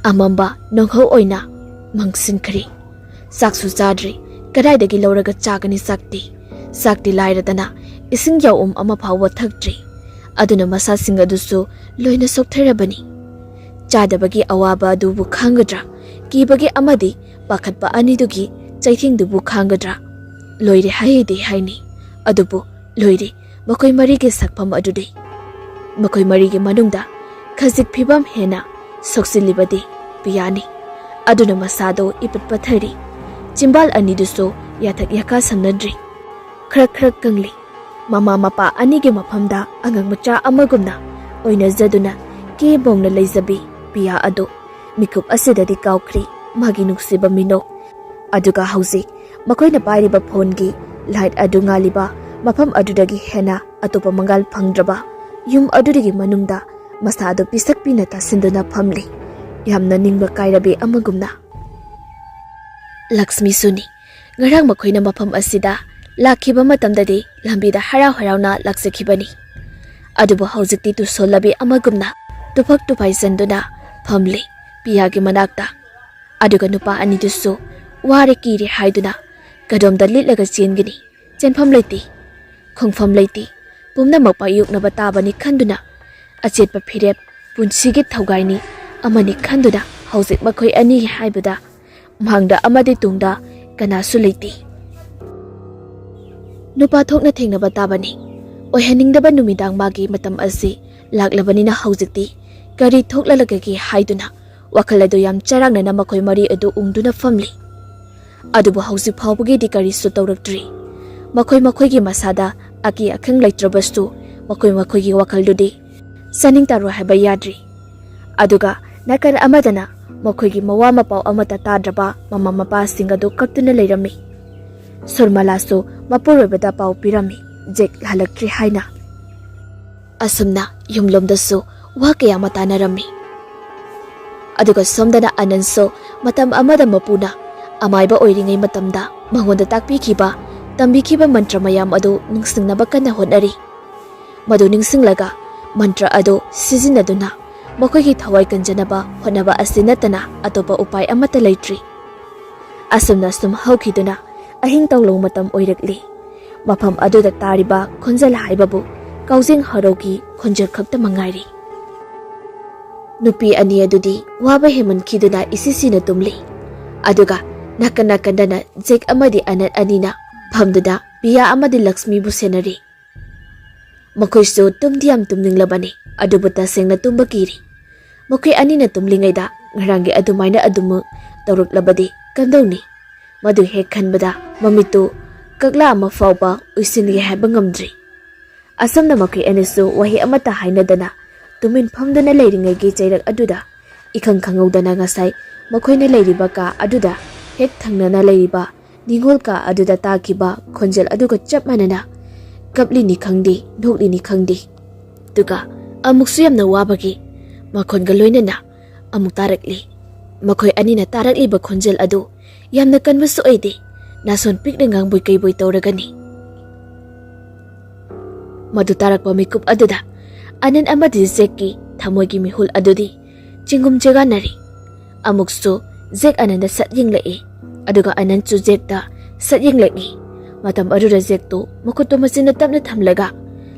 ꯑꯃꯝꯕ ꯅꯣꯡꯍꯧ ꯑꯣꯏꯅ ꯃꯪꯁꯤꯟꯈ꯭ꯔꯤ꯫ ꯆꯥꯛꯁꯨ ꯆꯥꯗ꯭ꯔꯤ꯫ ꯀꯗꯥꯏꯗꯒꯤ ꯂꯧꯔꯒ ꯆꯥꯒꯅꯤ ꯆꯥꯛꯇꯤ? ꯆꯥꯛꯇꯤ ꯂꯥꯏꯔꯗꯅ ꯏꯁꯤꯡ ꯌꯥꯎꯝ ꯑꯃ ꯐꯥꯎꯕ ꯊꯛꯇ꯭ꯔꯤ꯫ ꯑꯗꯨꯅ ꯃꯁꯥꯁꯤꯡ ꯑꯗꯨꯁꯨ ꯂꯣꯏꯅ ꯁꯣꯛꯊꯔꯕꯅꯤ꯫ ꯆꯥꯗꯕꯒꯤ ꯑꯋꯥꯕ ꯑꯗꯨꯕꯨ ꯈꯥꯡꯒꯗ꯭ꯔꯥ, ꯀꯤꯕꯒꯤ ꯑꯃꯗꯤ ꯄꯥꯈꯠꯄ ꯑꯅꯤꯗꯨꯒꯤ ꯆꯩꯊꯦꯡꯗꯨꯕꯨ ꯈꯥꯡꯒꯗ꯭ꯔꯥ? ꯂꯣꯏꯔꯦ ꯍꯥꯏꯗꯤ ꯍꯥꯏꯅꯤ, ꯑꯗꯨꯕꯨ ꯂꯣꯏꯔꯦ ꯃꯈꯣꯏ ꯃꯔꯤꯒꯤ ꯁꯛꯐꯝ ꯑꯗꯨꯗꯤ꯫ ꯃꯈꯣꯏ ꯃꯔꯤꯒꯤ ꯃꯅꯨꯡꯗ ꯈꯖꯤꯛ ꯐꯤꯕꯝ ꯍꯦꯟꯅ ꯁꯣꯛꯆꯤꯜꯂꯤꯕꯗꯤ ꯄꯤꯌꯥꯅꯤ꯫ ꯑꯗꯨꯅ ꯃꯁꯥꯗꯣ ꯏꯄꯠ ꯄꯠꯊꯔꯤ꯫ ꯆꯤꯝꯕꯥꯜ ꯑꯅꯤꯗꯨꯁꯨ ꯌꯥꯊꯛ ꯌꯥꯈꯥ ꯁꯝꯅꯗ꯭ꯔꯤ꯫ ꯈ꯭ꯔꯛ ꯈ꯭ꯔꯛ ꯀꯪꯂꯤ꯫ ꯃꯃꯥ ꯃꯄꯥ ꯑꯅꯤꯒꯤ ꯃꯐꯝꯗ ꯑꯉꯥꯡ ꯃꯆꯥ ꯑꯃꯒꯨꯝꯅ ꯑꯣꯏꯅꯖꯗꯨꯅ ꯀꯦ ꯃꯣꯡꯅ ꯂꯩꯖꯕꯤ ꯄꯤꯌꯥ ꯑꯗꯨ ꯃꯤꯀꯨꯞ ꯑꯁꯤꯗꯗꯤ ꯀꯥꯎꯈ꯭ꯔꯤ ꯃꯥꯒꯤ ꯅꯨꯡꯁꯤꯕ ꯃꯤꯅꯣꯛ꯫ ꯑꯗꯨꯒ ꯍꯧꯖꯤꯛ ꯃꯈꯣꯏꯅ ꯄꯥꯏꯔꯤꯕ ꯐꯣꯟꯒꯤ ꯂꯥꯏꯠ ꯑꯗꯨ ꯉꯥꯜꯂꯤꯕ ꯃꯐꯝ ꯑꯗꯨꯗꯒꯤ ꯍꯦꯟꯅ ꯑꯇꯣꯞꯄ ꯃꯉꯥꯜ ꯐꯪꯗ꯭ꯔꯕ ꯌꯨꯝ ꯑꯗꯨꯗꯒꯤ ꯃꯅꯨꯡꯗ ꯃꯁꯥꯗꯨ ꯄꯤꯁꯛ ꯄꯤꯅ ꯇꯥꯁꯤꯟꯗꯨꯅ ꯐꯝꯂꯤ, ꯌꯥꯝꯅ ꯅꯤꯡꯕ ꯀꯥꯏꯔꯕꯤ ꯑꯃꯒꯨꯝꯅ꯫ ꯂꯛꯁꯃꯤꯁꯨꯅꯤ꯫ ꯉꯔꯥꯡ ꯃꯈꯣꯏꯅ ꯃꯐꯝ ꯑꯁꯤꯗ ꯂꯥꯛꯈꯤꯕ ꯃꯇꯝꯗꯗꯤ ꯂꯝꯕꯤꯗ ꯍꯔꯥꯎ ꯍꯔꯥꯎꯅ ꯂꯥꯛꯆꯈꯤꯕꯅꯤ꯫ ꯑꯗꯨꯕꯨ ꯍꯧꯖꯤꯛꯇꯤ ꯇꯨꯁꯣꯜꯂꯕꯤ ꯑꯃꯒꯨꯝꯅ ꯇꯨꯐꯛ ꯇꯨꯐꯥꯏꯖꯟꯗꯨꯅ ꯐꯝꯂꯤ ꯄꯤꯌꯥꯒꯤ ꯃꯅꯥꯛꯇ꯫ ꯑꯗꯨꯒ ꯅꯨꯄꯥ ꯑꯅꯤꯗꯨꯁꯨ ꯋꯥꯔꯦ ꯀꯤꯔꯦ ꯍꯥꯏꯗꯨꯅ ꯀꯗꯣꯝꯗ ꯂꯤꯠꯂꯒ ꯆꯦꯟꯒꯅꯤ? ꯆꯦꯟꯐꯝ ꯂꯩꯇꯦ, ꯈꯣꯡꯐꯝ ꯂꯩꯇꯦ꯫ ꯄꯨꯝꯅꯃꯛ ꯄꯥꯏꯌꯣꯛꯅꯕ ꯇꯥꯕꯅꯤ ꯈꯟꯗꯨꯅ ꯑꯆꯦꯠꯄ ꯐꯤꯔꯦꯞ, ꯄꯨꯟꯁꯤꯒꯤ ꯊꯧꯒꯥꯏꯅꯤ ꯑꯃꯅꯤ ꯈꯟꯗꯨꯅ ꯍꯧꯖꯤꯛ ꯃꯈꯣꯏ ꯑꯅꯤ ꯍꯥꯏꯕꯗ ꯃꯥꯡꯗ ꯑꯃꯗꯤ ꯇꯨꯡꯗ ꯀꯅꯥꯁꯨ ꯂꯩꯇꯦ꯫ ꯅꯨꯄꯥ ꯊꯣꯛꯅ ꯊꯦꯡꯅꯕ ꯇꯥꯕꯅꯤ꯫ ꯑꯣꯏꯍꯟꯅꯤꯡꯗꯕ ꯅꯨꯃꯤꯗꯥꯡ ꯃꯥꯒꯤ ꯃꯇꯝ ꯑꯁꯤ ꯂꯥꯛꯂꯕꯅꯤꯅ ꯍꯧꯖꯤꯛꯇꯤ ꯀꯔꯤ ꯊꯣꯛꯂꯒꯒꯦ ꯍꯥꯏꯗꯨꯅ ꯋꯥꯈꯜ ꯑꯗꯨ ꯌꯥꯝ ꯆꯔꯥꯡꯅꯅ ꯃꯈꯣꯏ ꯃꯔꯤ ꯑꯗꯨ ꯎꯪꯗꯨꯅ ꯐꯝꯂꯤ꯫ ꯑꯗꯨꯕꯨ ꯍꯧꯖꯤꯛ ꯐꯥꯎꯕꯒꯤꯗꯤ ꯀꯔꯤꯁꯨ ꯇꯧꯔꯛꯇ꯭ꯔꯤ꯫ ꯃꯈꯣꯏ ꯃꯈꯣꯏꯒꯤ ꯃꯁꯥꯗ ꯑꯀꯤ ꯑꯈꯪ ꯂꯩꯇ꯭ꯔꯕꯁꯨ ꯃꯈꯣꯏ ꯃꯈꯣꯏꯒꯤ ꯋꯥꯈꯜꯗꯨꯗꯤ ꯆꯥꯅꯤꯡ ꯇꯥꯔꯣꯏ ꯍꯥꯏꯕ ꯌꯥꯗ꯭ꯔꯤ꯫ ꯑꯗꯨꯒ ꯅꯥꯀꯟ ꯑꯃꯗꯅ ꯃꯈꯣꯏꯒꯤ ꯃꯋꯥ ꯃꯄꯥꯎ ꯑꯃꯠꯇ ꯇꯥꯗ꯭ꯔꯕ ꯃꯃꯥ ꯃꯄꯥꯁꯤꯡ ꯑꯗꯨ ꯀꯞꯇꯨꯅ ꯂꯩꯔꯝꯃꯤ꯫ ꯁꯨꯔꯃꯂꯥꯁꯨ ꯃꯄꯨꯔꯣꯏꯕꯗ ꯄꯥꯎ ꯄꯤꯔꯝꯃꯤ, ꯖꯦꯛ ꯍꯜꯂꯛꯇ꯭ꯔꯤ ꯍꯥꯏꯅ꯫ ꯑꯁꯨꯝꯅ ꯌꯨꯝꯂꯣꯝꯗꯁꯨ ꯋꯥ ꯀꯌꯥ ꯑꯃ ꯇꯥꯅꯔꯝꯃꯤ꯫ ꯑꯗꯨꯒ ꯁꯣꯝꯗꯅ ꯑꯅꯟꯁꯨ ꯃꯇꯝ ꯑꯃꯗ ꯃꯄꯨꯅ ꯑꯃꯥꯏꯕ ꯑꯣꯏꯔꯤꯉꯩ ꯃꯇꯝꯗ ꯃꯉꯣꯟꯗ ꯇꯥꯛꯄꯤꯈꯤꯕ, ꯇꯝꯕꯤꯈꯤꯕ ꯃꯟꯇ꯭ꯔ ꯃꯌꯥꯝ ꯑꯗꯨ ꯅꯤꯡꯁꯤꯡꯅꯕ ꯀꯟꯅ ꯍꯣꯠꯅꯔꯤ꯫ ꯃꯗꯨ ꯅꯤꯡꯁꯤꯡꯂꯒ ꯃꯟꯇ꯭ꯔ ꯑꯗꯨ ꯁꯤꯖꯤꯟꯅꯗꯨꯅ ꯃꯈꯣꯏꯒꯤ ꯊꯋꯥꯏ ꯀꯟꯖꯅꯕ ꯍꯣꯠꯅꯕ ꯑꯁꯤ ꯅꯠꯇꯅ ꯑꯇꯣꯞꯄ ꯎꯄꯥꯏ ꯑꯃꯠꯇ ꯂꯩꯇ꯭ꯔꯤ꯫ ꯑꯁꯨꯝꯅ ꯁꯨꯝ ꯍꯧꯈꯤꯗꯨꯅ ꯑꯍꯤꯡ ꯇꯥꯎꯂꯧ ꯃꯇꯝ ꯑꯣꯏꯔꯛꯂꯤ꯫ ꯃꯐꯝ ꯑꯗꯨꯗ ꯇꯥꯔꯤꯕ ꯈꯣꯟꯖꯦꯜ ꯍꯥꯏꯕꯕꯨ ꯀꯥꯎꯖꯦꯡ ꯍꯔꯧꯒꯤ ꯈꯣꯟꯖꯦꯜ ꯈꯛꯇ ꯃꯉꯥꯏꯔꯤ꯫ ꯅꯨꯄꯤ ꯑꯅꯤ ꯑꯗꯨꯗꯤ ꯋꯥꯕ ꯍꯦꯟꯃꯟꯈꯤꯗꯨꯅ ꯏꯁꯤꯁꯤꯅ ꯇꯨꯝꯂꯤ꯫ ꯑꯗꯨꯒ ꯅꯥꯀꯟ ꯅꯥꯀꯟꯗꯅ ꯖꯦꯛ ꯑꯃꯗꯤ ꯑꯅꯟ ꯑꯅꯤꯅ ꯐꯝꯗꯨꯅ ꯄꯤꯌꯥ ꯑꯃꯗꯤ ꯂꯛꯁꯃꯤꯕꯨ ꯁꯦꯟꯅꯔꯤ꯫ ꯃꯈꯣꯏꯁꯨ ꯇꯨꯝꯗꯤ ꯌꯥꯝ ꯇꯨꯝꯅꯤꯡꯂꯕꯅꯤ, ꯑꯗꯨꯕꯨ ꯇꯁꯦꯡꯅ ꯇꯨꯝꯕ ꯀꯤꯔꯤ꯫ ꯃꯈꯣꯏ ꯑꯅꯤꯅ ꯇꯨꯝꯂꯤꯉꯩꯗ ꯉꯔꯥꯡꯒꯤ ꯑꯗꯨꯃꯥꯏꯅ ꯑꯗꯨꯃꯛ ꯇꯧꯔꯛꯂꯕꯗꯤ ꯀꯝꯗꯧꯅꯤ? ꯃꯗꯨ ꯍꯦꯛ ꯈꯟꯕꯗ ꯃꯃꯤꯠꯇꯨ ꯀꯛꯂꯥ ꯑꯃ ꯐꯥꯎꯕ ꯎꯏꯁꯤꯟꯒꯦ ꯍꯥꯏꯕ ꯉꯝꯗ꯭ꯔꯤ꯫ ꯑꯁꯨꯝꯅ ꯃꯈꯣꯏ ꯑꯅꯤꯁꯨ ꯋꯥꯍꯩ ꯑꯃꯠꯇ ꯍꯥꯏꯅꯗꯅ ꯇꯨꯃꯤꯟ ꯐꯝꯗꯨꯅ ꯂꯩꯔꯤꯉꯩꯒꯤ ꯆꯩꯔꯛ ꯑꯗꯨꯗ ꯏꯈꯪ ꯈꯪꯍꯧꯗꯅ ꯉꯁꯥꯏ ꯃꯈꯣꯏꯅ ꯂꯩꯔꯤꯕ ꯀꯥ ꯑꯗꯨꯗ ꯍꯦꯛ ꯊꯪꯅꯅ ꯂꯩꯔꯤꯕ ꯅꯤꯡꯉꯣꯜ ꯀꯥ ꯑꯗꯨꯗ ꯇꯥꯈꯤꯕ ꯈꯣꯟꯖꯦꯜ ꯑꯗꯨꯒ ꯆꯞ ꯃꯥꯟꯅꯅ ꯀꯞꯂꯤꯅꯤ ꯈꯪꯗꯦ, ꯅꯣꯛꯂꯤꯅꯤ ꯈꯪꯗꯦ, ꯑꯗꯨꯒ ꯑꯃꯨꯛꯁꯨ ꯌꯥꯝꯅ ꯋꯥꯕꯒꯤ ꯃꯈꯣꯟꯒ ꯂꯣꯏꯅꯅ ꯑꯃꯨꯛ ꯇꯥꯔꯛꯂꯤ꯫ ꯃꯈꯣꯏ ꯑꯅꯤꯅ ꯇꯥꯔꯛꯂꯤꯕ ꯈꯣꯟꯖꯦꯜ ꯑꯗꯨ ꯌꯥꯝꯅ ꯀꯟꯕꯁꯨ ꯑꯣꯏꯗꯦ, ꯅꯥꯁꯣꯟ ꯄꯤꯛꯅ ꯉꯥꯡꯕꯣꯏ ꯀꯩꯕꯣꯏ ꯇꯧꯔꯒꯅꯤ꯫ ꯃꯗꯨ ꯇꯥꯔꯛꯄ ꯃꯤꯀꯨꯞ ꯑꯗꯨꯗ ꯑꯅꯟ ꯑꯃꯗꯤ ꯖꯦꯛꯀꯤ ꯊꯃꯣꯏꯒꯤ ꯃꯤꯍꯨꯜ ꯑꯗꯨꯗꯤ ꯆꯤꯡꯒꯨꯝ ꯆꯦꯒꯥꯟꯅꯔꯤ꯫ ꯑꯃꯨꯛꯁꯨ ꯖꯦꯛ ꯑꯅꯟꯗ ꯁꯠ ꯌꯦꯡꯂꯛꯏ, ꯑꯗꯨꯒ ꯑꯅꯟꯁꯨ ꯖꯦꯛꯇ ꯁꯠ ꯌꯦꯡꯂꯛꯏ꯫ ꯃꯇꯝ ꯑꯗꯨꯗ ꯖꯦꯛꯇꯨ ꯃꯈꯨꯠꯇꯨ ꯃꯆꯤꯟꯗ ꯇꯞꯅ ꯊꯝꯂꯒ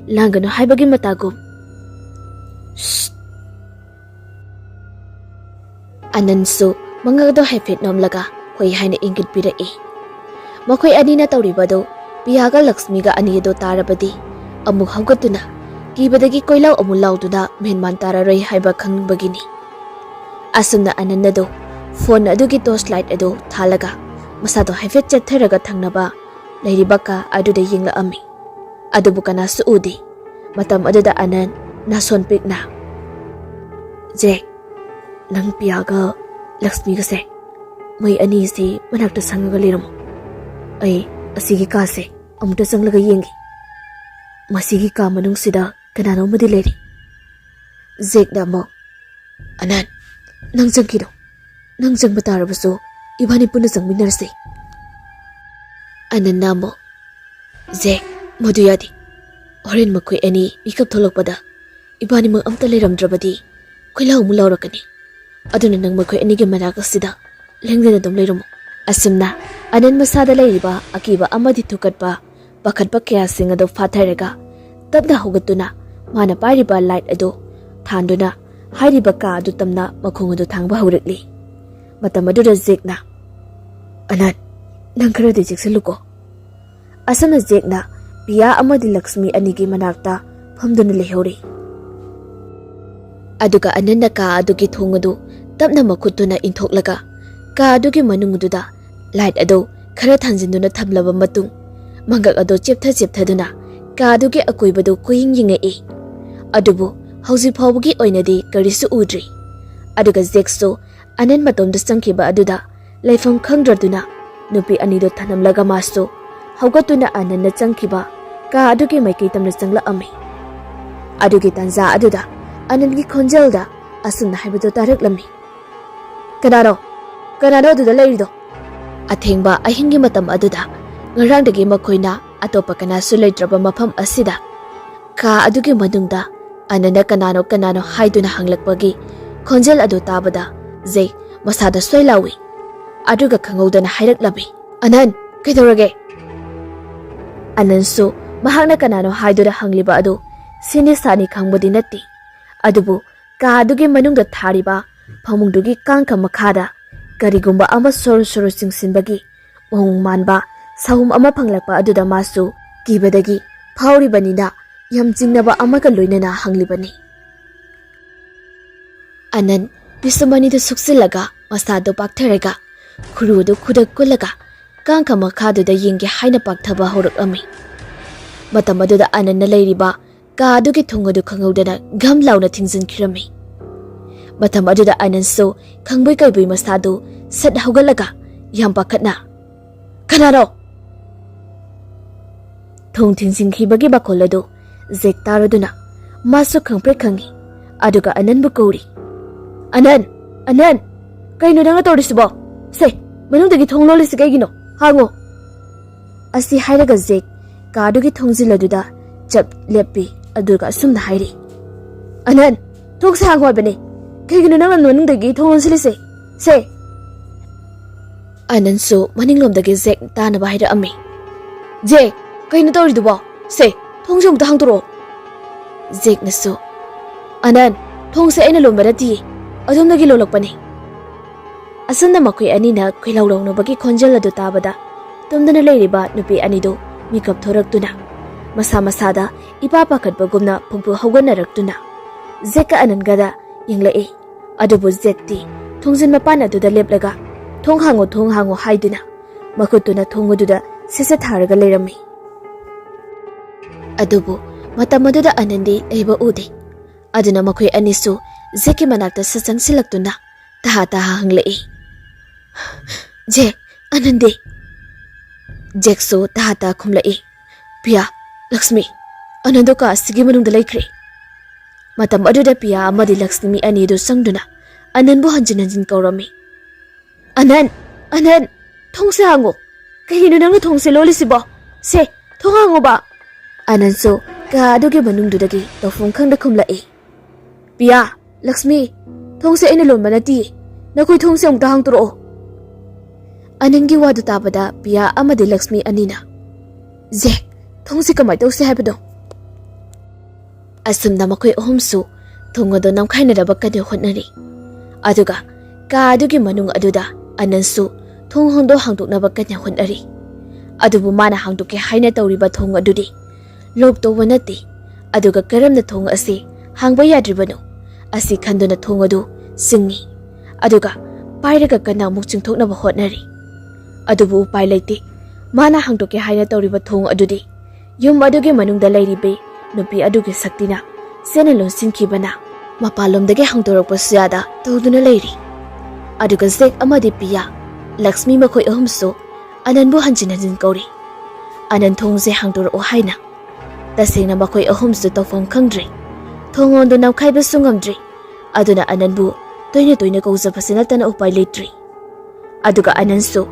ꯂꯥꯡꯒꯅꯨ ꯍꯥꯏꯕꯒꯤ ꯃꯇꯥꯒꯨꯝ, "ꯁ꯭ꯁ!" ꯑꯅꯟꯁꯨ ꯃꯉꯛꯗꯣ ꯍꯥꯏꯐꯦꯠ ꯅꯣꯝꯂꯒ ꯍꯣꯏ ꯍꯥꯏꯅ ꯏꯪꯒꯤꯠ ꯄꯤꯔꯛꯏ꯫ ꯃꯈꯣꯏ ꯑꯅꯤꯅ ꯇꯧꯔꯤꯕꯗꯨ ꯄꯤꯌꯥꯒ ꯂꯛꯁꯃꯤꯒ ꯑꯅꯤ ꯑꯗꯨ ꯇꯥꯔꯕꯗꯤ ꯑꯃꯨꯛ ꯍꯧꯒꯠꯇꯨꯅ ꯀꯤꯕꯗꯒꯤ ꯀꯣꯏꯂꯥꯎ ꯑꯃꯨꯛ ꯂꯥꯎꯗꯨꯅ ꯃꯦꯟꯃꯥꯟ ꯇꯥꯔꯔꯣꯏ ꯍꯥꯏꯕ ꯈꯪꯕꯒꯤꯅꯤ꯫ ꯑꯁꯨꯝꯅ ꯑꯅꯟ ꯑꯗꯨ ꯐꯣꯟ ꯑꯗꯨꯒꯤ ꯇꯣꯔꯆ ꯂꯥꯏꯠ ꯑꯗꯨ ꯊꯥꯜꯂꯒ ꯃꯁꯥꯗꯣ ꯍꯥꯏꯐꯦꯠ ꯆꯦꯞꯊꯔꯒ ꯊꯪꯅꯕ ꯂꯩꯔꯤꯕ ꯀꯥ ꯑꯗꯨꯗ ꯌꯦꯡꯂꯛꯑꯝꯃꯤ꯫ ꯑꯗꯨꯕꯨ ꯀꯅꯥꯁꯨ ꯎꯗꯦ꯫ ꯃꯇꯝ ꯑꯗꯨꯗ ꯑꯅꯟ ꯅꯥꯁꯣꯟ ꯄꯤꯛꯅ, "ꯖꯦꯛ, ꯅꯪ ꯄꯤꯌꯥꯒ ꯂꯛꯁꯃꯤꯒꯁꯦ ꯃꯣꯏ ꯑꯅꯤꯁꯤ ꯃꯅꯥꯛꯇ ꯁꯪꯉꯒ ꯂꯩꯔꯝꯃꯣ꯫ ꯑꯩ ꯑꯁꯤꯒꯤ ꯀꯥꯁꯦ ꯑꯃꯨꯛꯇ ꯆꯪꯂꯒ ꯌꯦꯡꯒꯦ꯫ ꯃꯁꯤꯒꯤ ꯀꯥ ꯃꯅꯨꯡꯁꯤꯗ ꯀꯅꯥꯅꯣ ꯑꯃꯗꯤ ꯂꯩꯔꯤ꯫" ꯖꯦꯛꯅ ꯑꯃꯨꯛ, "ꯑꯅꯟ, ꯅꯪ ꯆꯪꯈꯤꯅꯣ꯫ ꯅꯪ ꯆꯪꯕ ꯇꯥꯔꯕꯁꯨ ꯏꯕꯥꯅꯤ ꯄꯨꯟꯅ ꯆꯪꯃꯤꯟꯅꯔꯁꯤ꯫" ꯑꯅꯟꯅ ꯑꯃꯨꯛ, "ꯖꯦꯛ, ꯃꯗꯨ ꯌꯥꯗꯦ꯫ ꯍꯣꯔꯦꯟ ꯃꯈꯣꯏ ꯑꯅꯤ ꯃꯤꯀꯞ ꯊꯣꯛꯂꯛꯄꯗ ꯏꯕꯥꯅꯤꯃꯛ ꯑꯝꯇ ꯂꯩꯔꯝꯗ꯭ꯔꯕꯗꯤ ꯈꯣꯏꯂꯥꯎ ꯑꯃꯨꯛ ꯂꯥꯎꯔꯛꯀꯅꯤ꯫ ꯑꯗꯨꯅ ꯅꯪ ꯃꯈꯣꯏ ꯑꯅꯤꯒꯤ ꯃꯅꯥꯛ ꯑꯁꯤꯗ ꯂꯦꯡꯗꯅ ꯑꯗꯨꯝ ꯂꯩꯔꯝꯃꯨ꯫" ꯑꯁꯨꯝꯅ ꯑꯅꯟ ꯃꯁꯥꯗ ꯂꯩꯔꯤꯕ ꯑꯀꯤꯕ ꯑꯃꯗꯤ ꯊꯨꯀꯠꯄ ꯄꯥꯈꯠꯄ ꯀꯌꯥꯁꯤꯡ ꯑꯗꯨ ꯐꯥꯊꯔꯒ ꯇꯞꯅ ꯍꯧꯒꯠꯇꯨꯅ ꯃꯥꯅ ꯄꯥꯏꯔꯤꯕ ꯂꯥꯏꯠ ꯑꯗꯨ ꯊꯥꯟꯗꯨꯅ ꯍꯥꯏꯔꯤꯕ ꯀꯥ ꯑꯗꯨ ꯇꯝꯅ ꯃꯈꯣꯡ ꯑꯗꯨ ꯊꯥꯡꯕ ꯍꯧꯔꯛꯂꯤ꯫ ꯃꯇꯝ ꯑꯗꯨꯗ ꯖꯦꯛꯅ, "ꯑꯅꯟ, ꯅꯪ ꯈꯔꯗꯤ ꯆꯦꯛꯁꯤꯜꯂꯨꯀꯣ꯫" ꯑꯁꯨꯝꯅ ꯖꯦꯛꯅ ꯄꯤꯌꯥ ꯑꯃꯗꯤ ꯂꯛꯁꯃꯤ ꯑꯅꯤꯒꯤ ꯃꯅꯥꯛꯇ ꯐꯝꯗꯨꯅ ꯂꯩꯍꯧꯔꯤ꯫ ꯑꯗꯨꯒ ꯑꯅꯟꯅ ꯀꯥ ꯑꯗꯨꯒꯤ ꯊꯣꯡ ꯑꯗꯨ ꯇꯞꯅ ꯃꯈꯨꯠꯇꯨꯅ ꯏꯟꯊꯣꯛꯂꯒ ꯀꯥ ꯑꯗꯨꯒꯤ ꯃꯅꯨꯡꯗꯨꯗ ꯂꯥꯏꯠ ꯑꯗꯨ ꯈꯔ ꯊꯥꯟꯖꯤꯟꯗꯨꯅ ꯊꯝꯂꯕ ꯃꯇꯨꯡ, ꯃꯉꯛ ꯑꯗꯨ ꯆꯦꯞꯊ ꯆꯦꯞꯊꯗꯨꯅ ꯀꯥ ꯑꯗꯨꯒꯤ ꯑꯀꯣꯏꯕꯗꯨ ꯀꯣꯏꯌꯦꯡ ꯌꯦꯡꯉꯛꯏ꯫ ꯑꯗꯨꯕꯨ ꯍꯧꯖꯤꯛ ꯐꯥꯎꯕꯒꯤ ꯑꯣꯏꯅꯗꯤ ꯀꯔꯤꯁꯨ ꯎꯗ꯭ꯔꯤ꯫ ꯑꯗꯨꯒ ꯖꯦꯛꯁꯨ ꯑꯅꯟ ꯃꯇꯣꯝꯗ ꯆꯪꯈꯤꯕ ꯑꯗꯨꯗ ꯂꯩꯐꯝ ꯈꯪꯗ꯭ꯔꯗꯨꯅ ꯅꯨꯄꯤ ꯑꯅꯤꯗꯨ ꯊꯅꯝꯂꯒ ꯃꯥꯁꯨ ꯍꯧꯒꯠꯇꯨꯅ ꯑꯅꯟꯅ ꯆꯪꯈꯤꯕ ꯀꯥ ꯑꯗꯨꯒꯤ ꯃꯥꯏꯀꯩ ꯇꯝꯅ ꯆꯪꯂꯛꯑꯝꯃꯤ꯫ ꯑꯗꯨꯒꯤ ꯇꯥꯟꯖꯥ ꯑꯗꯨꯗ ꯑꯅꯟꯒꯤ ꯈꯣꯟꯖꯦꯜꯗ ꯑꯁꯨꯝꯅ ꯍꯥꯏꯕꯗꯨ ꯇꯥꯔꯛꯂꯝꯃꯤ, "ꯀꯅꯥꯅꯣ? ꯀꯅꯥꯅꯣ ꯑꯗꯨꯗ ꯂꯩꯔꯤꯗꯣ?" ꯑꯊꯦꯡꯕ ꯑꯍꯤꯡꯒꯤ ꯃꯇꯝ ꯑꯗꯨꯗ ꯉꯔꯥꯡꯗꯒꯤ ꯃꯈꯣꯏꯅ ꯑꯇꯣꯞꯄ ꯀꯅꯥꯁꯨ ꯂꯩꯇ꯭ꯔꯕ ꯃꯐꯝ ꯑꯁꯤꯗ ꯀꯥ ꯑꯗꯨꯒꯤ ꯃꯅꯨꯡꯗ ꯑꯅꯟꯅ "ꯀꯅꯥꯅꯣ, ꯀꯅꯥꯅꯣ?" ꯍꯥꯏꯗꯨꯅ ꯍꯪꯂꯛꯄꯒꯤ ꯈꯣꯟꯖꯦꯜ ꯑꯗꯨ ꯇꯥꯕꯗ ꯖꯦꯛ ꯃꯁꯥꯗ ꯁꯣꯏ ꯂꯥꯎꯏ꯫ ꯑꯗꯨꯒ ꯈꯪꯍꯧꯗꯅ ꯍꯥꯏꯔꯛꯂꯝꯃꯤ, "ꯑꯅꯟ, ꯀꯩꯗꯧꯔꯒꯦ?" ꯑꯅꯟꯁꯨ ꯃꯍꯥꯛꯅ ꯀꯅꯥꯅꯣ ꯍꯥꯏꯗꯨꯅ ꯍꯪꯂꯤꯕ ꯑꯗꯨ ꯁꯤꯅꯤ ꯁꯥꯅꯤ ꯈꯪꯕꯗꯤ ꯅꯠꯇꯦ꯫ ꯑꯗꯨꯕꯨ ꯀꯥ ꯑꯗꯨꯒꯤ ꯃꯅꯨꯡꯗ ꯊꯥꯔꯤꯕ ꯐꯃꯨꯡꯗꯨꯒꯤ ꯀꯥꯡꯈ ꯃꯈꯥꯗ ꯀꯔꯤꯒꯨꯝꯕ ꯑꯃ ꯁꯣꯔꯣ ꯁꯣꯔꯣ ꯆꯤꯡꯁꯤꯟꯕꯒꯤ ꯃꯑꯣꯡ ꯃꯥꯟꯕ ꯁꯥꯍꯨꯝ ꯑꯃ ꯐꯪꯂꯛꯄ ꯑꯗꯨꯗ ꯃꯥꯁꯨ ꯀꯤꯕꯗꯒꯤ ꯐꯥꯎꯔꯤꯕꯅꯤꯅ ꯌꯥꯝ ꯆꯤꯡꯅꯕ ꯑꯃꯒ ꯂꯣꯏꯅꯅ ꯍꯪꯂꯤꯕꯅꯤ꯫ ꯑꯅꯟ ꯄꯤꯁꯨꯝ ꯑꯅꯤꯗꯨ ꯁꯨꯛꯆꯤꯜꯂꯒ ꯃꯁꯥꯗꯨ ꯄꯥꯛꯊꯔꯒ ꯈꯨꯔꯨꯗꯨ ꯈꯨꯗꯛ ꯀꯨꯜꯂꯒ ꯀꯥꯡꯈ ꯃꯈꯥꯗꯨꯗ ꯌꯦꯡꯒꯦ ꯍꯥꯏꯅ ꯄꯥꯛꯊꯕ ꯍꯧꯔꯛꯂꯝꯃꯤ꯫ ꯃꯇꯝ ꯑꯗꯨꯗ ꯑꯅꯟꯅ ꯂꯩꯔꯤꯕ ꯀꯥ ꯑꯗꯨꯒꯤ ꯊꯣꯡ ꯑꯗꯨ ꯈꯪꯍꯧꯗꯅ ꯘꯝ ꯂꯥꯎꯅ ꯊꯤꯡꯖꯤꯟꯈꯤꯔꯝꯃꯤ꯫ ꯃꯇꯝ ꯑꯗꯨꯗ ꯑꯅꯟꯁꯨ ꯈꯪꯕꯣꯏ ꯀꯩꯕꯣꯏ ꯃꯁꯥꯗꯨ ꯁꯠ ꯍꯧꯒꯠꯂꯒ ꯌꯥꯝ ꯄꯥꯈꯠꯅ, "ꯀꯅꯥꯅꯣ?" ꯊꯣꯡ ꯊꯤꯡꯖꯤꯟꯈꯤꯕꯒꯤ ꯃꯈꯣꯜ ꯑꯗꯨ ꯖꯦꯛ ꯇꯥꯔꯗꯨꯅ ꯃꯥꯁꯨ ꯈꯪꯄ꯭ꯔꯦꯛ ꯈꯪꯉꯤ꯫ ꯑꯗꯨꯒ ꯑꯅꯟꯕꯨ ꯀꯧꯔꯤ, "ꯑꯅꯟ! ꯑꯅꯟ! ꯀꯩꯅꯣ ꯅꯪꯅ ꯇꯧꯔꯤꯁꯤꯕꯣ? ꯁꯦ, ꯃꯅꯨꯡꯗꯒꯤ ꯊꯣꯡ ꯂꯣꯜꯂꯤꯁꯤ ꯀꯩꯒꯤꯅꯣ? ꯍꯥꯡꯉꯣ!" ꯑꯁꯤ ꯍꯥꯏꯔꯒ ꯖꯦꯛ ꯀꯥꯗꯨꯒꯤ ꯊꯣꯡꯖꯤꯜ ꯑꯗꯨꯗ ꯆꯞ ꯂꯦꯞꯄꯤ꯫ ꯑꯗꯨꯒ ꯑꯁꯨꯝꯅ ꯍꯥꯏꯔꯤ, "ꯑꯅꯟ, ꯊꯣꯡꯁꯦ ꯍꯥꯡꯉꯣ ꯍꯥꯏꯕꯅꯦ꯫ ꯀꯩꯒꯤꯅꯣ ꯅꯪꯅ ꯃꯅꯨꯡꯗꯒꯤ ꯊꯣꯡ ꯂꯣꯟꯁꯤꯜꯂꯤꯁꯦ? ꯁꯦ!" ꯑꯅꯟꯁꯨ ꯃꯅꯤꯡꯂꯣꯝꯗꯒꯤ ꯖꯦꯛ ꯇꯥꯅꯕ ꯍꯥꯏꯔꯛꯑꯝꯃꯤ, "ꯖꯦꯛ, "ꯀꯩꯅꯣ ꯇꯧꯔꯤꯗꯨꯕꯣ? ꯁꯦ, ꯊꯣꯡꯁꯦ ꯑꯃꯨꯛꯇ ꯍꯥꯡꯗꯣꯔꯛꯑꯣ!" ꯖꯦꯛꯅꯁꯨ, "ꯑꯅꯟ, ꯊꯣꯡꯁꯦ ꯑꯩꯅ ꯂꯣꯟꯕ ꯅꯠꯇꯤꯌꯦ, ꯑꯗꯣꯝꯗꯒꯤ ꯂꯣꯜꯂꯛꯄꯅꯦ꯫" ꯑꯁꯨꯝꯅ ꯃꯈꯣꯏ ꯑꯅꯤꯅ ꯈꯣꯏꯂꯥꯎ ꯂꯥꯎꯅꯕꯒꯤ ꯈꯣꯟꯖꯦꯜ ꯑꯗꯨ ꯇꯥꯕꯗ, ꯇꯨꯝꯗꯨꯅ ꯂꯩꯔꯤꯕ ꯅꯨꯄꯤ ꯑꯅꯤꯗꯨ ꯃꯤꯀꯞ ꯊꯣꯔꯛꯇꯨꯅ, ꯃꯁꯥ ꯃꯁꯥꯗ ꯏꯄꯥ ꯄꯥꯈꯠꯄꯒꯨꯝꯅ ꯐꯨꯡꯐꯨ ꯍꯧꯒꯠꯅꯔꯛꯇꯨꯅ, ꯖꯦꯛꯀ ꯑꯅꯟꯒꯗ ꯌꯦꯡꯂꯛꯏ꯫ ꯑꯗꯨꯕꯨ ꯖꯦꯛꯇꯤ ꯊꯣꯡꯖꯤꯟ ꯃꯄꯥꯟ ꯑꯗꯨꯗ ꯂꯦꯞꯂꯒ, "ꯊꯣꯡ ꯍꯥꯡꯉꯨ, ꯊꯣꯡ ꯍꯥꯡꯉꯨ" ꯍꯥꯏꯗꯨꯅ ꯃꯈꯨꯠꯇꯨꯅ ꯊꯣꯡ ꯑꯗꯨꯗ ꯁꯠ ꯁꯠ ꯊꯥꯔꯒ ꯂꯩꯔꯝꯃꯤ꯫ ꯑꯗꯨꯕꯨ ꯃꯇꯝ ꯑꯗꯨꯗ ꯑꯅꯟꯗꯤ ꯂꯩꯕ ꯎꯗꯦ꯫ ꯑꯗꯨꯅ ꯃꯈꯣꯏ ꯑꯅꯤꯁꯨ ꯖꯦꯛꯀꯤ ꯃꯅꯥꯛꯇ ꯁꯠ ꯆꯪꯁꯤꯜꯂꯛꯇꯨꯅ ꯇꯍꯥ ꯇꯍꯥ ꯍꯪꯂꯛꯏ, "ꯖꯦꯛ, ꯑꯅꯟꯗꯤ?" ꯖꯦꯛꯁꯨ ꯇꯍꯥ ꯇꯍꯥ ꯈꯨꯝꯂꯛꯏ, "ꯄꯤꯌꯥ, ꯂꯛꯁꯃꯤ, ꯑꯅꯟꯗꯣ ꯀꯥ ꯑꯁꯤꯒꯤ ꯃꯅꯨꯡꯗ ꯂꯩꯈ꯭ꯔꯦ꯫" ꯃꯇꯝ ꯑꯗꯨꯗ ꯄꯤꯌꯥ ꯑꯃꯗꯤ ꯂꯛꯁꯃꯤ ꯑꯅꯤꯗꯨ ꯆꯪꯗꯨꯅ ꯑꯅꯟꯕꯨ ꯍꯟꯖꯤꯟ ꯍꯟꯖꯤꯟ ꯀꯧꯔꯝꯃꯤ꯫ "ꯑꯅꯟ! ꯑꯅꯟ! ꯊꯣꯡꯁꯦ ꯍꯥꯡꯉꯨ! ꯀꯩꯒꯤꯅꯣ ꯅꯪꯅ ꯊꯣꯡꯁꯦ ꯂꯣꯜꯂꯤꯁꯤꯕꯣ? ꯁꯦ, ꯊꯣꯡ ꯍꯥꯡꯉꯨꯕ!" ꯑꯅꯟꯁꯨ ꯀꯥ ꯑꯗꯨꯒꯤ ꯃꯅꯨꯡꯗꯨꯗꯒꯤ ꯇꯧꯐꯝ ꯈꯪꯗ ꯈꯨꯝꯂꯛꯏ꯫ "ꯄꯤꯌꯥ, ꯂꯛꯁꯃꯤ, ꯊꯣꯡꯁꯦ ꯑꯩꯅ ꯂꯣꯟꯕ ꯅꯠꯇꯤꯌꯦ꯫ ꯅꯈꯣꯏ ꯊꯣꯡꯁꯦ ꯑꯃꯨꯛꯇ ꯍꯥꯡꯗꯣꯔꯛꯑꯣ꯫" ꯑꯅꯟꯒꯤ ꯋꯥꯗꯨ ꯇꯥꯕꯗ ꯄꯤꯌꯥ ꯑꯃꯗꯤ ꯂꯛꯁꯃꯤ ꯑꯅꯤꯅ, "ꯖꯦꯛ, ꯊꯣꯡꯁꯦ ꯀꯃꯥꯏ ꯇꯧꯁꯦ ꯍꯥꯏꯕꯅꯣ?" ꯑꯁꯨꯝꯅ ꯃꯈꯣꯏ ꯑꯍꯨꯝꯁꯨ ꯊꯣꯡ ꯑꯗꯨ ꯅꯝꯈꯥꯏꯅꯅꯕ ꯀꯟꯅ ꯍꯣꯠꯅꯔꯤ꯫ ꯑꯗꯨꯒ ꯀꯥ ꯑꯗꯨꯒꯤ ꯃꯅꯨꯡ ꯑꯗꯨꯗ ꯑꯅꯟꯁꯨ ꯊꯣꯡ ꯍꯣꯡꯗꯣ ꯍꯥꯡꯗꯣꯛꯅꯕ ꯀꯟꯅ ꯍꯣꯠꯅꯔꯤ꯫ ꯑꯗꯨꯕꯨ ꯃꯥꯅ ꯍꯥꯡꯗꯣꯛꯀꯦ ꯍꯥꯏꯅ ꯇꯧꯔꯤꯕ ꯊꯣꯡ ꯑꯗꯨꯗꯤ ꯂꯣꯛ ꯇꯧꯕ ꯅꯠꯇꯦ꯫ ꯑꯗꯨꯒ ꯀꯔꯝꯅ ꯊꯣꯡ ꯑꯁꯤ ꯍꯥꯡꯕ ꯌꯥꯗ꯭ꯔꯤꯕꯅꯣ ꯑꯁꯤ ꯈꯟꯗꯨꯅ ꯊꯣꯡ ꯑꯗꯨ ꯆꯤꯡꯏ꯫ ꯑꯗꯨꯒ ꯄꯥꯏꯔꯒ ꯀꯟꯅ ꯑꯃꯨꯛ ꯆꯤꯡꯊꯣꯛꯅꯕ ꯍꯣꯠꯅꯔꯤ꯫ ꯑꯗꯨꯕꯨ ꯎꯄꯥꯏ ꯂꯩꯇꯦ꯫ ꯃꯥꯅ ꯍꯥꯡꯗꯣꯛꯀꯦ ꯍꯥꯏꯅ ꯇꯧꯔꯤꯕ ꯊꯣꯡ ꯑꯗꯨꯗꯤ ꯌꯨꯝ ꯑꯗꯨꯒꯤ ꯃꯅꯨꯡꯗ ꯂꯩꯔꯤꯕꯤ ꯅꯨꯄꯤ ꯑꯗꯨꯒꯤ ꯁꯛꯇꯤꯅ ꯆꯦꯠꯅ ꯂꯣꯟꯁꯤꯟꯈꯤꯕꯅ ꯃꯄꯥꯟꯂꯣꯝꯗꯒꯤ ꯍꯥꯡꯗꯣꯔꯛꯄꯁꯨ ꯌꯥꯗ ꯇꯧꯗꯨꯅ ꯂꯩꯔꯤ꯫ ꯑꯗꯨꯒ ꯖꯦꯛ ꯑꯃꯗꯤ ꯄꯤꯌꯥ, ꯂꯛꯁꯃꯤ ꯃꯈꯣꯏ ꯑꯍꯨꯝꯁꯨ ꯑꯅꯟꯕꯨ ꯍꯟꯖꯤꯟ ꯍꯟꯖꯤꯟ ꯀꯧꯔꯤ꯫ ꯑꯅꯟ ꯊꯣꯡꯁꯦ ꯍꯥꯡꯗꯣꯔꯛꯑꯣ ꯍꯥꯏꯅ꯫ ꯇꯁꯦꯡꯅ ꯃꯈꯣꯏ ꯑꯍꯨꯝꯁꯨ ꯇꯧꯐꯝ ꯈꯪꯗ꯭ꯔꯦ꯫ ꯊꯣꯡ ꯂꯣꯟꯗꯨ ꯅꯝꯈꯥꯏꯕꯁꯨ ꯉꯝꯗ꯭ꯔꯦ꯫ ꯑꯗꯨꯅ ꯑꯅꯟꯕꯨ ꯇꯣꯏꯅ ꯇꯣꯏꯅ ꯀꯧꯖꯕꯁꯤ ꯅꯠꯇꯅ ꯎꯄꯥꯏ ꯂꯩꯇ꯭ꯔꯤ꯫ ꯑꯗꯨꯒ ꯑꯅꯟꯁꯨ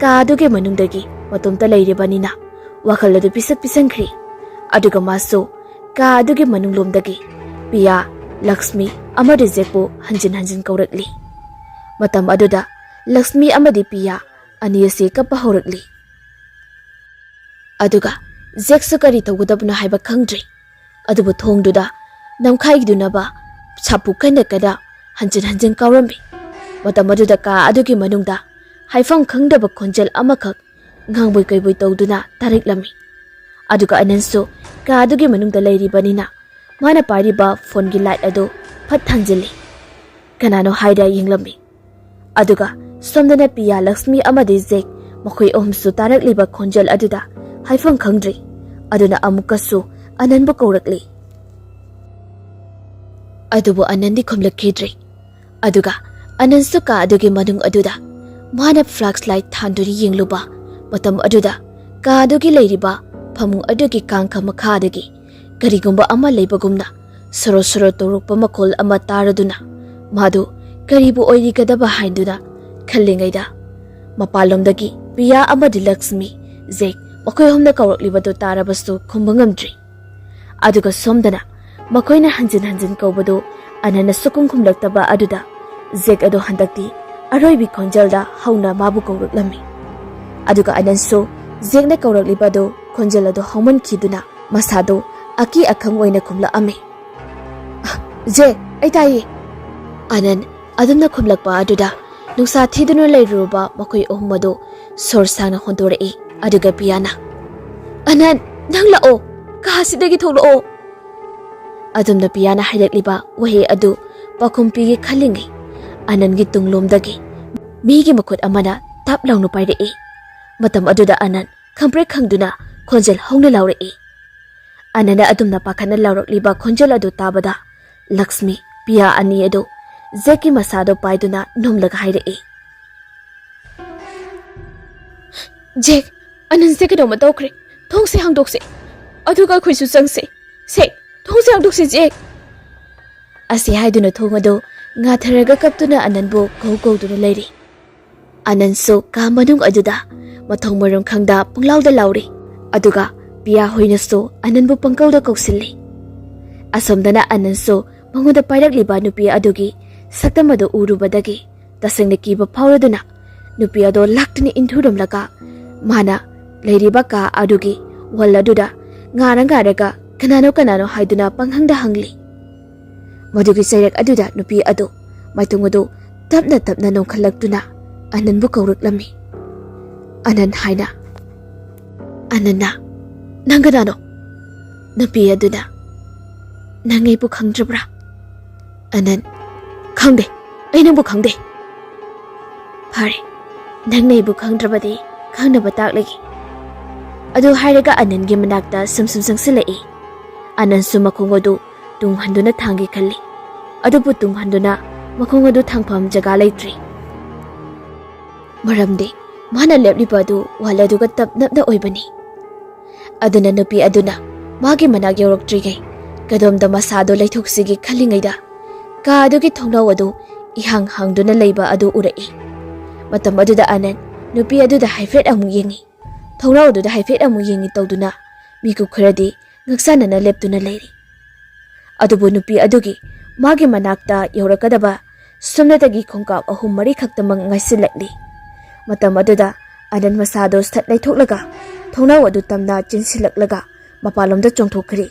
ꯀꯥ ꯑꯗꯨꯒꯤ ꯃꯅꯨꯡꯗꯒꯤ ꯃꯇꯣꯝꯇ ꯂꯩꯔꯤꯕꯅꯤꯅ ꯋꯥꯈꯜ ꯑꯗꯨ ꯄꯤꯁꯛ ꯄꯤꯁꯟꯈ꯭ꯔꯦ꯫ ꯑꯗꯨꯒ ꯃꯥꯁꯨ ꯀꯥ ꯑꯗꯨꯒꯤ ꯃꯅꯨꯡꯂꯣꯝꯗꯒꯤ ꯄꯤꯌꯥ, ꯂꯛꯁꯃꯤ ꯑꯃꯗꯤ ꯖꯦꯛꯄꯨ ꯍꯟꯖꯤꯟ ꯍꯟꯖꯤꯟ ꯀꯧꯔꯛꯂꯤ꯫ ꯃꯇꯝ ꯑꯗꯨꯗ ꯂꯛꯁꯃꯤ ꯑꯃꯗꯤ ꯄꯤꯌꯥ ꯑꯅꯤ ꯑꯁꯤ ꯀꯞꯄ ꯍꯧꯔꯛꯂꯤ꯫ ꯑꯗꯨꯒ ꯖꯦꯛꯁꯨ ꯀꯔꯤ ꯇꯧꯒꯗꯕꯅꯣ ꯍꯥꯏꯕ ꯈꯪꯗ꯭ꯔꯤ꯫ ꯑꯗꯨꯕꯨ ꯊꯣꯡꯗꯨꯗ ꯅꯝꯈꯥꯏꯗꯨꯅꯕ ꯁꯥꯄꯨ ꯀꯟꯅ ꯀꯟꯅ ꯍꯟꯖꯤꯟ ꯍꯟꯖꯤꯟ ꯀꯥꯎꯔꯝꯃꯤ꯫ ꯃꯇꯝ ꯑꯗꯨꯗ ꯀꯥ ꯑꯗꯨꯒꯤ ꯃꯅꯨꯡꯗ ꯍꯥꯏꯐꯝ ꯈꯪꯗꯕ ꯈꯣꯟꯖꯦꯜ ꯑꯃꯈꯛ ꯉꯥꯡꯕꯣꯏ ꯀꯩꯕꯣꯏ ꯇꯧꯗꯨꯅ ꯇꯥꯔꯛꯂꯝꯃꯤ꯫ ꯑꯗꯨꯒ ꯑꯅꯟꯁꯨ ꯀꯥ ꯑꯗꯨꯒꯤ ꯃꯅꯨꯡꯗ ꯂꯩꯔꯤꯕꯅꯤꯅ ꯃꯥꯅ ꯄꯥꯏꯔꯤꯕ ꯐꯣꯟꯒꯤ ꯂꯥꯏꯠ ꯑꯗꯨ ꯐꯠ ꯊꯥꯟꯖꯤꯜꯂꯤ꯫ ꯀꯅꯥꯅꯣ ꯍꯥꯏꯔ ꯌꯦꯡꯂꯝꯃꯤ꯫ ꯑꯗꯨꯒ ꯁꯣꯝꯗꯅ ꯄꯤꯌꯥ, ꯂꯛꯁꯃꯤ ꯑꯃꯗꯤ ꯖꯦꯛ, ꯃꯈꯣꯏ ꯑꯍꯨꯝꯁꯨ ꯇꯥꯔꯛꯂꯤꯕ ꯈꯣꯟꯖꯦꯜ ꯑꯗꯨꯗ ꯍꯥꯏꯐꯝ ꯈꯪꯗ꯭ꯔꯤ꯫ ꯑꯗꯨꯅ ꯑꯃꯨꯛꯀꯁꯨ ꯑꯅꯟꯕꯨ ꯀꯧꯔꯛꯂꯤ꯫ ꯑꯗꯨꯕꯨ ꯑꯅꯟꯗꯤ ꯈꯨꯝꯂꯛꯈꯤꯗ꯭ꯔꯦ꯫ ꯑꯗꯨꯒ ꯑꯅꯟꯁꯨ ꯀꯥ ꯑꯗꯨꯒꯤ ꯃꯅꯨꯡ ꯑꯗꯨꯗ ꯃꯥꯅ ꯐ꯭ꯂꯥꯁ ꯂꯥꯏꯠ ꯊꯥꯟꯗꯨꯅ ꯌꯦꯡꯂꯨꯕ ꯃꯇꯝ ꯑꯗꯨꯗ ꯀꯥ ꯑꯗꯨꯒꯤ ꯂꯩꯔꯤꯕ ꯐꯃꯨꯡ ꯑꯗꯨꯒꯤ ꯀꯥꯡꯈ ꯃꯈꯥꯗꯒꯤ ꯀꯔꯤꯒꯨꯝꯕ ꯑꯃ ꯂꯩꯕꯒꯨꯝꯅ ꯁꯣꯔꯣ ꯁꯣꯔꯣ ꯇꯧꯔꯛꯄ ꯃꯈꯣꯜ ꯑꯃ ꯇꯥꯔꯗꯨꯅ ꯃꯥꯗꯨ ꯀꯔꯤꯕꯨ ꯑꯣꯏꯔꯤꯒꯗꯕ ꯍꯥꯏꯗꯨꯅ ꯈꯜꯂꯤꯉꯩꯗ ꯃꯄꯥꯟꯂꯣꯝꯗꯒꯤ ꯄꯤꯌꯥ ꯑꯃꯗꯤ ꯂꯛꯁꯃꯤ, ꯖꯦꯛ ꯃꯈꯣꯏ ꯑꯍꯨꯝꯅ ꯀꯧꯔꯛꯂꯤꯕꯗꯨ ꯇꯥꯔꯕꯁꯨ ꯈꯨꯝꯕ ꯉꯝꯗ꯭ꯔꯤ꯫ ꯑꯗꯨꯒ ꯁꯣꯝꯗꯅ ꯃꯈꯣꯏꯅ ꯍꯟꯖꯤꯟ ꯍꯟꯖꯤꯟ ꯀꯧꯕꯗꯨ ꯑꯅꯟꯅ ꯁꯨꯛꯈꯨꯝ ꯈꯨꯝꯂꯛꯇꯕ ꯑꯗꯨꯗ ꯖꯦꯛ ꯑꯗꯨ ꯍꯟꯗꯛꯇꯤ ꯑꯔꯣꯏꯕꯤ ꯈꯣꯟꯖꯦꯜꯗ ꯍꯧꯅ ꯃꯥꯕꯨ ꯀꯧꯔꯛꯂꯝꯃꯤ꯫ ꯑꯗꯨꯒ ꯑꯅꯟꯁꯨ ꯖꯦꯛꯅ ꯀꯧꯔꯛꯂꯤꯕ ꯑꯗꯨ ꯈꯣꯟꯖꯦꯜ ꯑꯗꯨ ꯍꯧꯃꯟꯈꯤꯗꯨꯅ ꯃꯁꯥꯗꯨ ꯑꯀꯤ ꯑꯈꯪ ꯑꯣꯏꯅ ꯈꯨꯝꯂꯛꯑꯝꯃꯤ꯫ "ꯖꯦꯛ, ꯑꯩ ꯇꯥꯏꯌꯦ!" ꯑꯅꯟ ꯑꯗꯨꯝꯅ ꯈꯨꯝꯂꯛꯄ ꯑꯗꯨꯗ ꯅꯨꯡꯁꯥ ꯊꯤꯗꯨꯅ ꯂꯩꯔꯨꯔꯕ ꯃꯈꯣꯏ ꯑꯍꯨꯝ ꯑꯗꯨ ꯁꯣꯔ ꯁꯥꯡꯅ ꯍꯣꯟꯗꯣꯔꯛꯏ꯫ ꯑꯗꯨꯒ ꯄꯤꯌꯥꯅ, "ꯑꯅꯟ, ꯅꯪ ꯂꯥꯛꯑꯣ, ꯀꯥ ꯑꯁꯤꯗꯒꯤ ꯊꯣꯛꯂꯛꯑꯣ!" ꯑꯗꯨꯝꯅ ꯄꯤꯌꯥꯅ ꯍꯥꯏꯔꯛꯂꯤꯕ ꯋꯥꯍꯩ ꯑꯗꯨ ꯄꯥꯎꯈꯨꯝ ꯄꯤꯒꯦ ꯈꯜꯂꯤꯉꯩ ꯑꯅꯟꯒꯤ ꯇꯨꯡꯂꯣꯝꯗꯒꯤ ꯃꯤꯒꯤ ꯃꯈꯨꯠ ꯑꯃꯅ ꯇꯞ ꯂꯥꯎꯅ ꯄꯥꯏꯔꯛꯏ꯫ ꯃꯇꯝ ꯑꯗꯨꯗ ꯑꯅꯟ ꯈꯪꯄ꯭ꯔꯦꯛ ꯈꯪꯗꯨꯅ ꯈꯣꯟꯖꯦꯜ ꯍꯧꯅ ꯂꯥꯎꯔꯛꯏ꯫ ꯑꯅꯟꯅ ꯑꯗꯨꯝꯅ ꯄꯥꯈꯠꯅ ꯂꯥꯎꯔꯛꯂꯤꯕ ꯈꯣꯟꯖꯦꯜ ꯑꯗꯨ ꯇꯥꯕꯗ ꯂꯛꯁꯃꯤ, ꯄꯤꯌꯥ ꯑꯅꯤ ꯑꯗꯨ ꯖꯦꯛꯀꯤ ꯃꯁꯥꯗꯣ ꯄꯥꯏꯗꯨꯅ ꯅꯣꯝꯂꯒ ꯍꯥꯏꯔꯛꯏ, "ꯖꯦꯛ, ꯑꯅꯟꯁꯦ ꯀꯩꯅꯣꯝꯃ ꯇꯧꯈ꯭ꯔꯦ꯫ ꯊꯣꯡꯁꯦ ꯍꯥꯡꯗꯣꯛꯁꯦ꯫ ꯑꯗꯨꯒ ꯑꯩꯈꯣꯏꯁꯨ ꯆꯪꯁꯦ꯫ ꯁꯦ, ꯊꯣꯡꯁꯦ ꯍꯥꯡꯗꯣꯛꯁꯦ, ꯖꯦꯛ!" ꯑꯁꯤ ꯍꯥꯏꯗꯨꯅ ꯊꯣꯡ ꯑꯗꯨ ꯉꯥꯊꯔꯒ ꯀꯞꯇꯨꯅ ꯑꯅꯟꯕꯨ ꯀꯧ ꯀꯧꯗꯨꯅ ꯂꯩꯔꯤ꯫ ꯑꯅꯟꯁꯨ ꯀꯥ ꯃꯅꯨꯡ ꯑꯗꯨꯗ ꯃꯊꯣꯡ ꯃꯔꯝ ꯈꯪꯗ ꯄꯨꯡꯂꯥꯎꯗ ꯂꯥꯎꯔꯤ꯫ ꯑꯗꯨꯒ ꯄꯤꯌꯥ ꯍꯣꯏꯅꯁꯨ ꯑꯅꯟꯕꯨ ꯄꯪꯀꯧꯗ ꯀꯧꯁꯤꯜꯂꯤ꯫ ꯑꯁꯣꯝꯗꯅ ꯑꯅꯟꯁꯨ ꯃꯉꯣꯟꯗ ꯄꯥꯏꯔꯛꯂꯤꯕ ꯅꯨꯄꯤ ꯑꯗꯨꯒꯤ ꯁꯛꯇꯝ ꯑꯗꯨ ꯎꯔꯨꯕꯗꯒꯤ ꯇꯁꯦꯡꯅ ꯀꯤꯕ ꯐꯥꯎꯔꯗꯨꯅ ꯅꯨꯄꯤ ꯑꯗꯨ ꯂꯥꯛꯇꯨꯅ ꯏꯟꯊꯨꯔꯝꯂꯒ ꯃꯥꯅ ꯂꯩꯔꯤꯕ ꯀꯥ ꯑꯗꯨꯒꯤ ꯋꯥꯜ ꯑꯗꯨꯗ ꯉꯥꯔ ꯉꯥꯔꯒ ꯀꯅꯥꯅꯣ ꯀꯅꯥꯅꯣ ꯍꯥꯏꯗꯨꯅ ꯄꯪꯍꯪꯗ ꯍꯪꯂꯤ꯫ ꯃꯗꯨꯒꯤ ꯆꯩꯔꯛ ꯑꯗꯨꯗ ꯅꯨꯄꯤ ꯑꯗꯨ ꯃꯥꯏꯊꯣꯡ ꯑꯗꯨ ꯇꯞꯅ ꯇꯞꯅ ꯅꯣꯝꯈꯠꯂꯛꯇꯨꯅ ꯑꯅꯟꯕꯨ ꯀꯧꯔꯛꯂꯝꯃꯤ꯫ "ꯑꯅꯟ" ꯍꯥꯏꯅ꯫ ꯑꯅꯟꯅ, "ꯅꯪ ꯀꯅꯥꯅꯣ?" ꯅꯨꯄꯤ ꯑꯗꯨꯅ, "ꯅꯪ ꯑꯩꯕꯨ ꯈꯪꯗ꯭ꯔꯕ꯭ꯔꯥ?" ꯑꯅꯟ, "ꯈꯪꯗꯦ, ꯑꯩ ꯅꯪꯕꯨ ꯈꯪꯗꯦ꯫" "ꯐꯔꯦ, ꯅꯪꯅ ꯑꯩꯕꯨ ꯈꯪꯗ꯭ꯔꯕꯗꯤ ꯈꯪꯅꯕ ꯇꯥꯛꯂꯒꯦ꯫" ꯑꯗꯨ ꯍꯥꯏꯔꯒ ꯑꯅꯟꯒꯤ ꯃꯅꯥꯛꯇ ꯁꯨꯝ ꯁꯨꯝ ꯆꯪꯁꯤꯜꯂꯛꯏ꯫ ꯑꯅꯟꯁꯨ ꯃꯈꯣꯡ ꯑꯗꯨ ꯇꯨꯡ ꯍꯟꯗꯨꯅ ꯊꯥꯡꯒꯦ ꯈꯜꯂꯤ꯫ ꯑꯗꯨꯕꯨ ꯇꯨꯡ ꯍꯟꯗꯨꯅ ꯃꯈꯣꯡ ꯑꯗꯨ ꯊꯥꯡꯐꯝ ꯖꯒꯥ ꯂꯩꯇ꯭ꯔꯤ꯫ ꯃꯔꯝꯗꯤ ꯃꯥꯅ ꯂꯦꯞꯂꯤꯕ ꯑꯗꯨ ꯋꯥꯜ ꯑꯗꯨꯒ ꯇꯞ ꯅꯞꯅ ꯑꯣꯏꯕꯅꯤ꯫ ꯑꯗꯨꯅ ꯅꯨꯄꯤ ꯑꯗꯨꯅ ꯃꯥꯒꯤ ꯃꯅꯥꯛ ꯌꯧꯔꯛꯇ꯭ꯔꯤꯉꯩ ꯀꯗꯣꯝꯗ ꯃꯁꯥꯗꯣ ꯂꯩꯊꯣꯛꯁꯤꯒꯦ ꯈꯜꯂꯤꯉꯩꯗ ꯀꯥ ꯑꯗꯨꯒꯤ ꯊꯣꯡꯅꯥꯎ ꯑꯗꯨ ꯏꯍꯥꯡ ꯍꯥꯡꯗꯨꯅ ꯂꯩꯕ ꯑꯗꯨ ꯎꯔꯛꯏ꯫ ꯃꯇꯝ ꯑꯗꯨꯗ ꯑꯅꯟ ꯅꯨꯄꯤ ꯑꯗꯨꯗ ꯍꯥꯏꯐꯦꯠ ꯑꯃꯨꯛ ꯌꯦꯡꯉꯤ꯫ ꯊꯣꯡꯅꯥꯎ ꯑꯗꯨꯗ ꯍꯥꯏꯐꯦꯠ ꯑꯃꯨꯛ ꯌꯦꯡꯉꯤ ꯇꯧꯗꯨꯅ ꯃꯤꯀꯨꯞ ꯈꯔꯗꯤ ꯉꯛꯁꯥꯅꯅ ꯂꯦꯞꯇꯨꯅ ꯂꯩꯔꯤ꯫ ꯑꯗꯨꯕꯨ ꯅꯨꯄꯤ ꯑꯗꯨꯒꯤ ꯃꯥꯒꯤ ꯃꯅꯥꯛꯇ ꯌꯧꯔꯛꯀꯗꯕ ꯁꯣꯝꯗꯇꯒꯤ ꯈꯣꯡꯀꯥꯞ ꯑꯍꯨꯝ ꯃꯔꯤ ꯈꯛꯇꯃꯛ ꯉꯥꯏꯁꯤꯜꯂꯛꯂꯤ꯫ ꯃꯇꯝ ꯑꯗꯨꯗ ꯑꯅꯟ ꯃꯁꯥꯗꯣ ꯁꯠ ꯂꯩꯊꯣꯛꯂꯒ ꯊꯣꯡꯅꯥꯎ ꯑꯗꯨ ꯇꯝꯅ ꯆꯦꯟꯁꯤꯜꯂꯛꯂꯒ ꯃꯄꯥꯟꯂꯣꯝꯗ ꯆꯣꯡꯊꯣꯛꯈ꯭ꯔꯤ꯫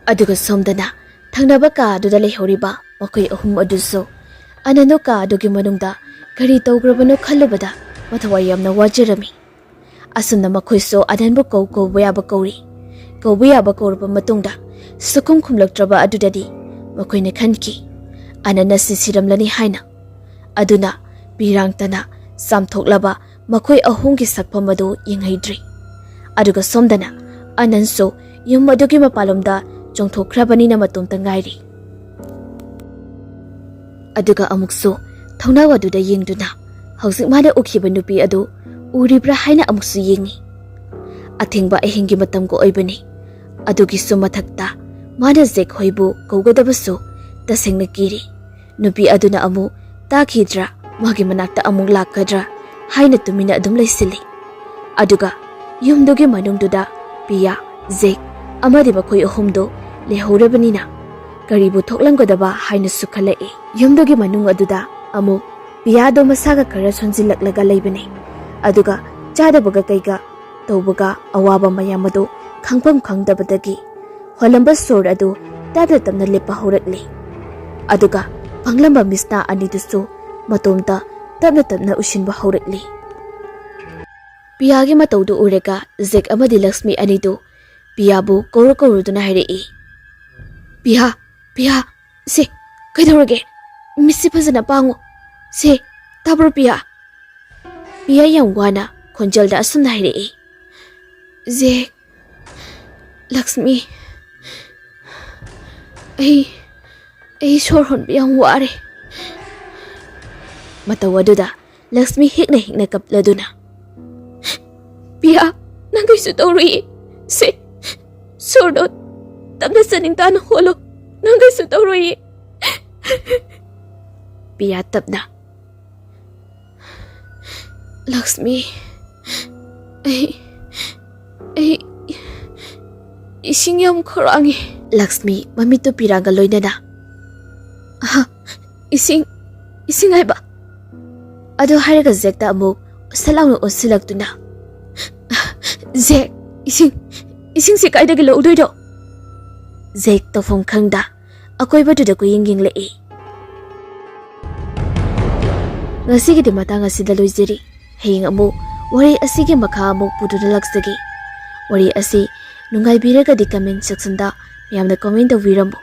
ꯑꯗꯨꯒ ꯁꯣꯝꯗꯅ ꯊꯪꯅꯕ ꯀꯥ ꯑꯗꯨꯗ ꯂꯩꯍꯧꯔꯤꯕ ꯃꯈꯣꯏ ꯑꯍꯨꯝ ꯑꯗꯨꯁꯨ ꯑꯅꯟꯗꯨ ꯀꯥ ꯑꯗꯨꯒꯤ ꯃꯅꯨꯡꯗ ꯀꯔꯤ ꯇꯧꯈ꯭ꯔꯕꯅꯣ ꯈꯜꯂꯨꯕꯗ ꯃꯊꯋꯥꯏ ꯌꯥꯝꯅ ꯋꯥꯖꯔꯝꯃꯤ꯫ ꯑꯁꯨꯝꯅ ꯃꯈꯣꯏꯁꯨ ꯑꯅꯟꯕꯨ ꯀꯧ ꯀꯧꯕ ꯌꯥꯕ ꯀꯧꯔꯤ꯫ ꯀꯧꯕ ꯌꯥꯕ ꯀꯧꯔꯕ ꯃꯇꯨꯡꯗ ꯁꯨꯈꯨꯝ ꯈꯨꯝꯂꯛꯇ꯭ꯔꯕ ꯑꯗꯨꯗꯗꯤ ꯃꯈꯣꯏꯅ ꯈꯟꯈꯤ, ꯑꯅꯟ ꯑꯁꯤ ꯁꯤꯔꯝꯂꯅꯤ ꯍꯥꯏꯅ꯫ ꯑꯗꯨꯅ ꯄꯤꯔꯥꯡꯇꯅ ꯆꯥꯝꯊꯣꯛꯂꯕ ꯃꯈꯣꯏ ꯑꯍꯨꯝꯒꯤ ꯁꯛꯐꯝ ꯑꯗꯨ ꯌꯦꯡꯍꯩꯗ꯭ꯔꯤ꯫ ꯑꯗꯨꯒ ꯁꯣꯝꯗꯅ ꯑꯅꯟꯁꯨ ꯌꯨꯝ ꯑꯗꯨꯒꯤ ꯃꯄꯥꯟꯂꯣꯝꯗ ꯆꯣꯡꯊꯣꯛꯈ꯭ꯔꯕꯅꯤꯅ ꯃꯇꯣꯝꯇ ꯉꯥꯏꯔꯤ꯫ ꯑꯗꯨꯒ ꯑꯃꯨꯛꯁꯨ ꯊꯣꯡꯅꯥꯎ ꯑꯗꯨꯗ ꯌꯦꯡꯗꯨꯅ ꯍꯧꯖꯤꯛ ꯃꯥꯅ ꯎꯈꯤꯕ ꯅꯨꯄꯤ ꯑꯗꯨ ꯎꯔꯤꯕ꯭ꯔꯥ ꯍꯥꯏꯅ ꯑꯃꯨꯛꯁꯨ ꯌꯦꯡꯉꯤ꯫ ꯑꯊꯦꯡꯕ ꯑꯍꯤꯡꯒꯤ ꯃꯇꯝꯒ ꯑꯣꯏꯕꯅꯤ꯫ ꯑꯗꯨꯒꯤꯁꯨ ꯃꯊꯛꯇ ꯃꯥꯅ ꯖꯦꯛ ꯍꯣꯏꯕꯨ ꯀꯧꯒꯗꯕꯁꯨ ꯇꯁꯦꯡꯅ ꯀꯤꯔꯤ꯫ ꯅꯨꯄꯤ ꯑꯗꯨꯅ ꯑꯃꯨꯛ ꯇꯥꯈꯤꯗ꯭ꯔꯥ, ꯃꯥꯒꯤ ꯃꯅꯥꯛꯇ ꯑꯃꯨꯛ ꯂꯥꯛꯀꯗ꯭ꯔꯥ ꯍꯥꯏꯅ ꯇꯨꯃꯤꯟꯅ ꯑꯗꯨꯝ ꯂꯩꯁꯤꯜꯂꯤ꯫ ꯑꯗꯨꯒ ꯌꯨꯝꯗꯨꯒꯤ ꯃꯅꯨꯡꯗꯨꯗ ꯄꯤꯌꯥ, ꯖꯦꯛ ꯑꯃꯗꯤ ꯃꯈꯣꯏ ꯑꯍꯨꯝꯗꯨ ꯂꯩꯍꯧꯔꯕꯅꯤꯅ ꯀꯔꯤꯕꯨ ꯊꯣꯛꯂꯝꯒꯗꯕ ꯍꯥꯏꯅꯁꯨ ꯈꯜꯂꯛꯏ꯫ ꯌꯨꯝꯗꯨꯒꯤ ꯃꯅꯨꯡ ꯑꯗꯨꯗ ꯑꯃꯨꯛ ꯄꯤꯌꯥꯗꯣ ꯃꯁꯥꯒ ꯈꯔ ꯁꯣꯟꯖꯤꯜꯂꯛꯂꯒ ꯂꯩꯕꯅꯤ꯫ ꯑꯗꯨꯒ ꯆꯥꯗꯕꯒ ꯀꯩꯒ ꯇꯧꯕꯒ ꯑꯋꯥꯕ ꯃꯌꯥꯝ ꯑꯗꯨ ꯈꯪꯐꯝ ꯈꯪꯗꯕꯗꯒꯤ ꯍꯣꯜꯂꯝꯕ ꯁꯣꯔ ꯑꯗꯨ ꯇꯞꯅ ꯇꯞꯅ ꯂꯦꯞꯄ ꯍꯧꯔꯛꯂꯤ꯫ ꯑꯗꯨꯒ ꯐꯪꯂꯝꯕ ꯃꯤꯁꯅꯥ ꯑꯅꯤꯗꯨꯁꯨ ꯃꯇꯣꯝꯇ ꯇꯞꯅ ꯇꯞꯅ ꯎꯁꯤꯟꯕ ꯍꯧꯔꯛꯂꯤ꯫ ꯄꯤꯌꯥꯒꯤ ꯃꯇꯧꯗꯨ ꯎꯔꯒ ꯖꯦꯛ ꯑꯃꯗꯤ ꯂꯛꯁꯃꯤ ꯑꯅꯤꯗꯨ ꯄꯤꯌꯥꯕꯨ ꯀꯧꯔ ꯀꯧꯔꯗꯨꯅ ꯍꯥꯏꯔꯛꯏ, "ꯄꯤꯌꯥ, ꯄꯤꯌꯥ, ꯁꯦ, ꯀꯩꯗꯧꯔꯒꯦ? ꯃꯤꯠꯁꯤ ꯐꯖꯅ ꯄꯥꯡꯉꯨ꯫ ꯁꯦ, ꯇꯥꯕ꯭ꯔꯣ ꯄꯤꯌꯥ?" ꯄꯤꯌꯥ ꯌꯥꯝ ꯋꯥꯅ ꯈꯣꯟꯖꯦꯜꯗ ꯑꯁꯨꯝꯅ ꯍꯥꯏꯔꯛꯏ, "ꯖꯦꯛ, ꯂꯛꯁꯃꯤ, ꯑꯩ, ꯑꯩ ꯁꯣꯔ ꯍꯣꯟꯕ ꯌꯥꯝ ꯋꯥꯔꯦ꯫" ꯃꯇꯧ ꯑꯗꯨꯗ ꯂꯛꯁꯃꯤ ꯍꯤꯛꯅ ꯍꯤꯛꯅ ꯀꯞꯂꯗꯨꯅ, "ꯄꯤꯌꯥ, ꯅꯪ ꯀꯩꯁꯨ ꯇꯧꯔꯣꯏꯌꯦ꯫ ꯁꯦ, ꯁꯣꯔꯗꯣ ꯇꯞꯅ ꯆꯅꯤꯡ ꯇꯥꯅ ꯍꯣꯜꯂꯣ꯫ ꯅꯪ ꯀꯩꯁꯨ ꯇꯧꯔꯣꯏꯌꯦ꯫" ꯄꯤꯌꯥ ꯇꯞꯅ, "ꯂꯛꯁꯃꯤ, ꯑꯩ, ꯑꯩ ꯏꯁꯤꯡ ꯌꯥꯝ ꯈꯧꯔꯥꯡꯉꯤ꯫" ꯂꯛꯁꯃꯤ ꯃꯃꯤꯠꯇꯨ ꯄꯤꯔꯥꯒ ꯂꯣꯏꯅꯅ, "ꯑꯍ, ꯏꯁꯤꯡ, ꯏꯁꯤꯡ ꯍꯥꯏꯕ?" ꯑꯗꯨ ꯍꯥꯏꯔꯒ ꯖꯦꯛꯇ ꯑꯃꯨꯛ ꯁꯠ ꯂꯥꯎꯅ ꯑꯣꯟꯁꯤꯜꯂꯛꯇꯨꯅ, "ꯖꯦꯛ, ꯏꯁꯤꯡ, ꯏꯁꯤꯡꯁꯦ ꯀꯥꯏꯗꯒꯤ ꯂꯧꯗꯣꯏꯅꯣ?" ꯖꯦꯛ ꯇꯧꯐꯝ ꯈꯪꯗ ꯑꯀꯣꯏꯕꯗꯨꯗ ꯀꯨꯌꯦꯡ ꯌꯦꯡꯂꯛꯏ꯫ ꯉꯁꯤꯒꯤꯗꯤ ꯃꯇꯥꯡ ꯑꯁꯤꯗ ꯂꯣꯏꯖꯔꯤ꯫ ꯍꯌꯦꯡ ꯑꯃꯨꯛ ꯋꯥꯔꯤ ꯑꯁꯤꯒꯤ ꯃꯈꯥ ꯑꯃꯨꯛ ꯄꯨꯗꯨꯅ ꯂꯥꯛꯆꯒꯦ꯫ ꯋꯥꯔꯤ ꯑꯁꯤ ꯅꯨꯡꯉꯥꯏꯕꯤꯔꯒꯗꯤ comment sectionꯗ ꯃꯌꯥꯝꯅ comment ꯇꯧꯕꯤꯔꯝꯃꯨ꯫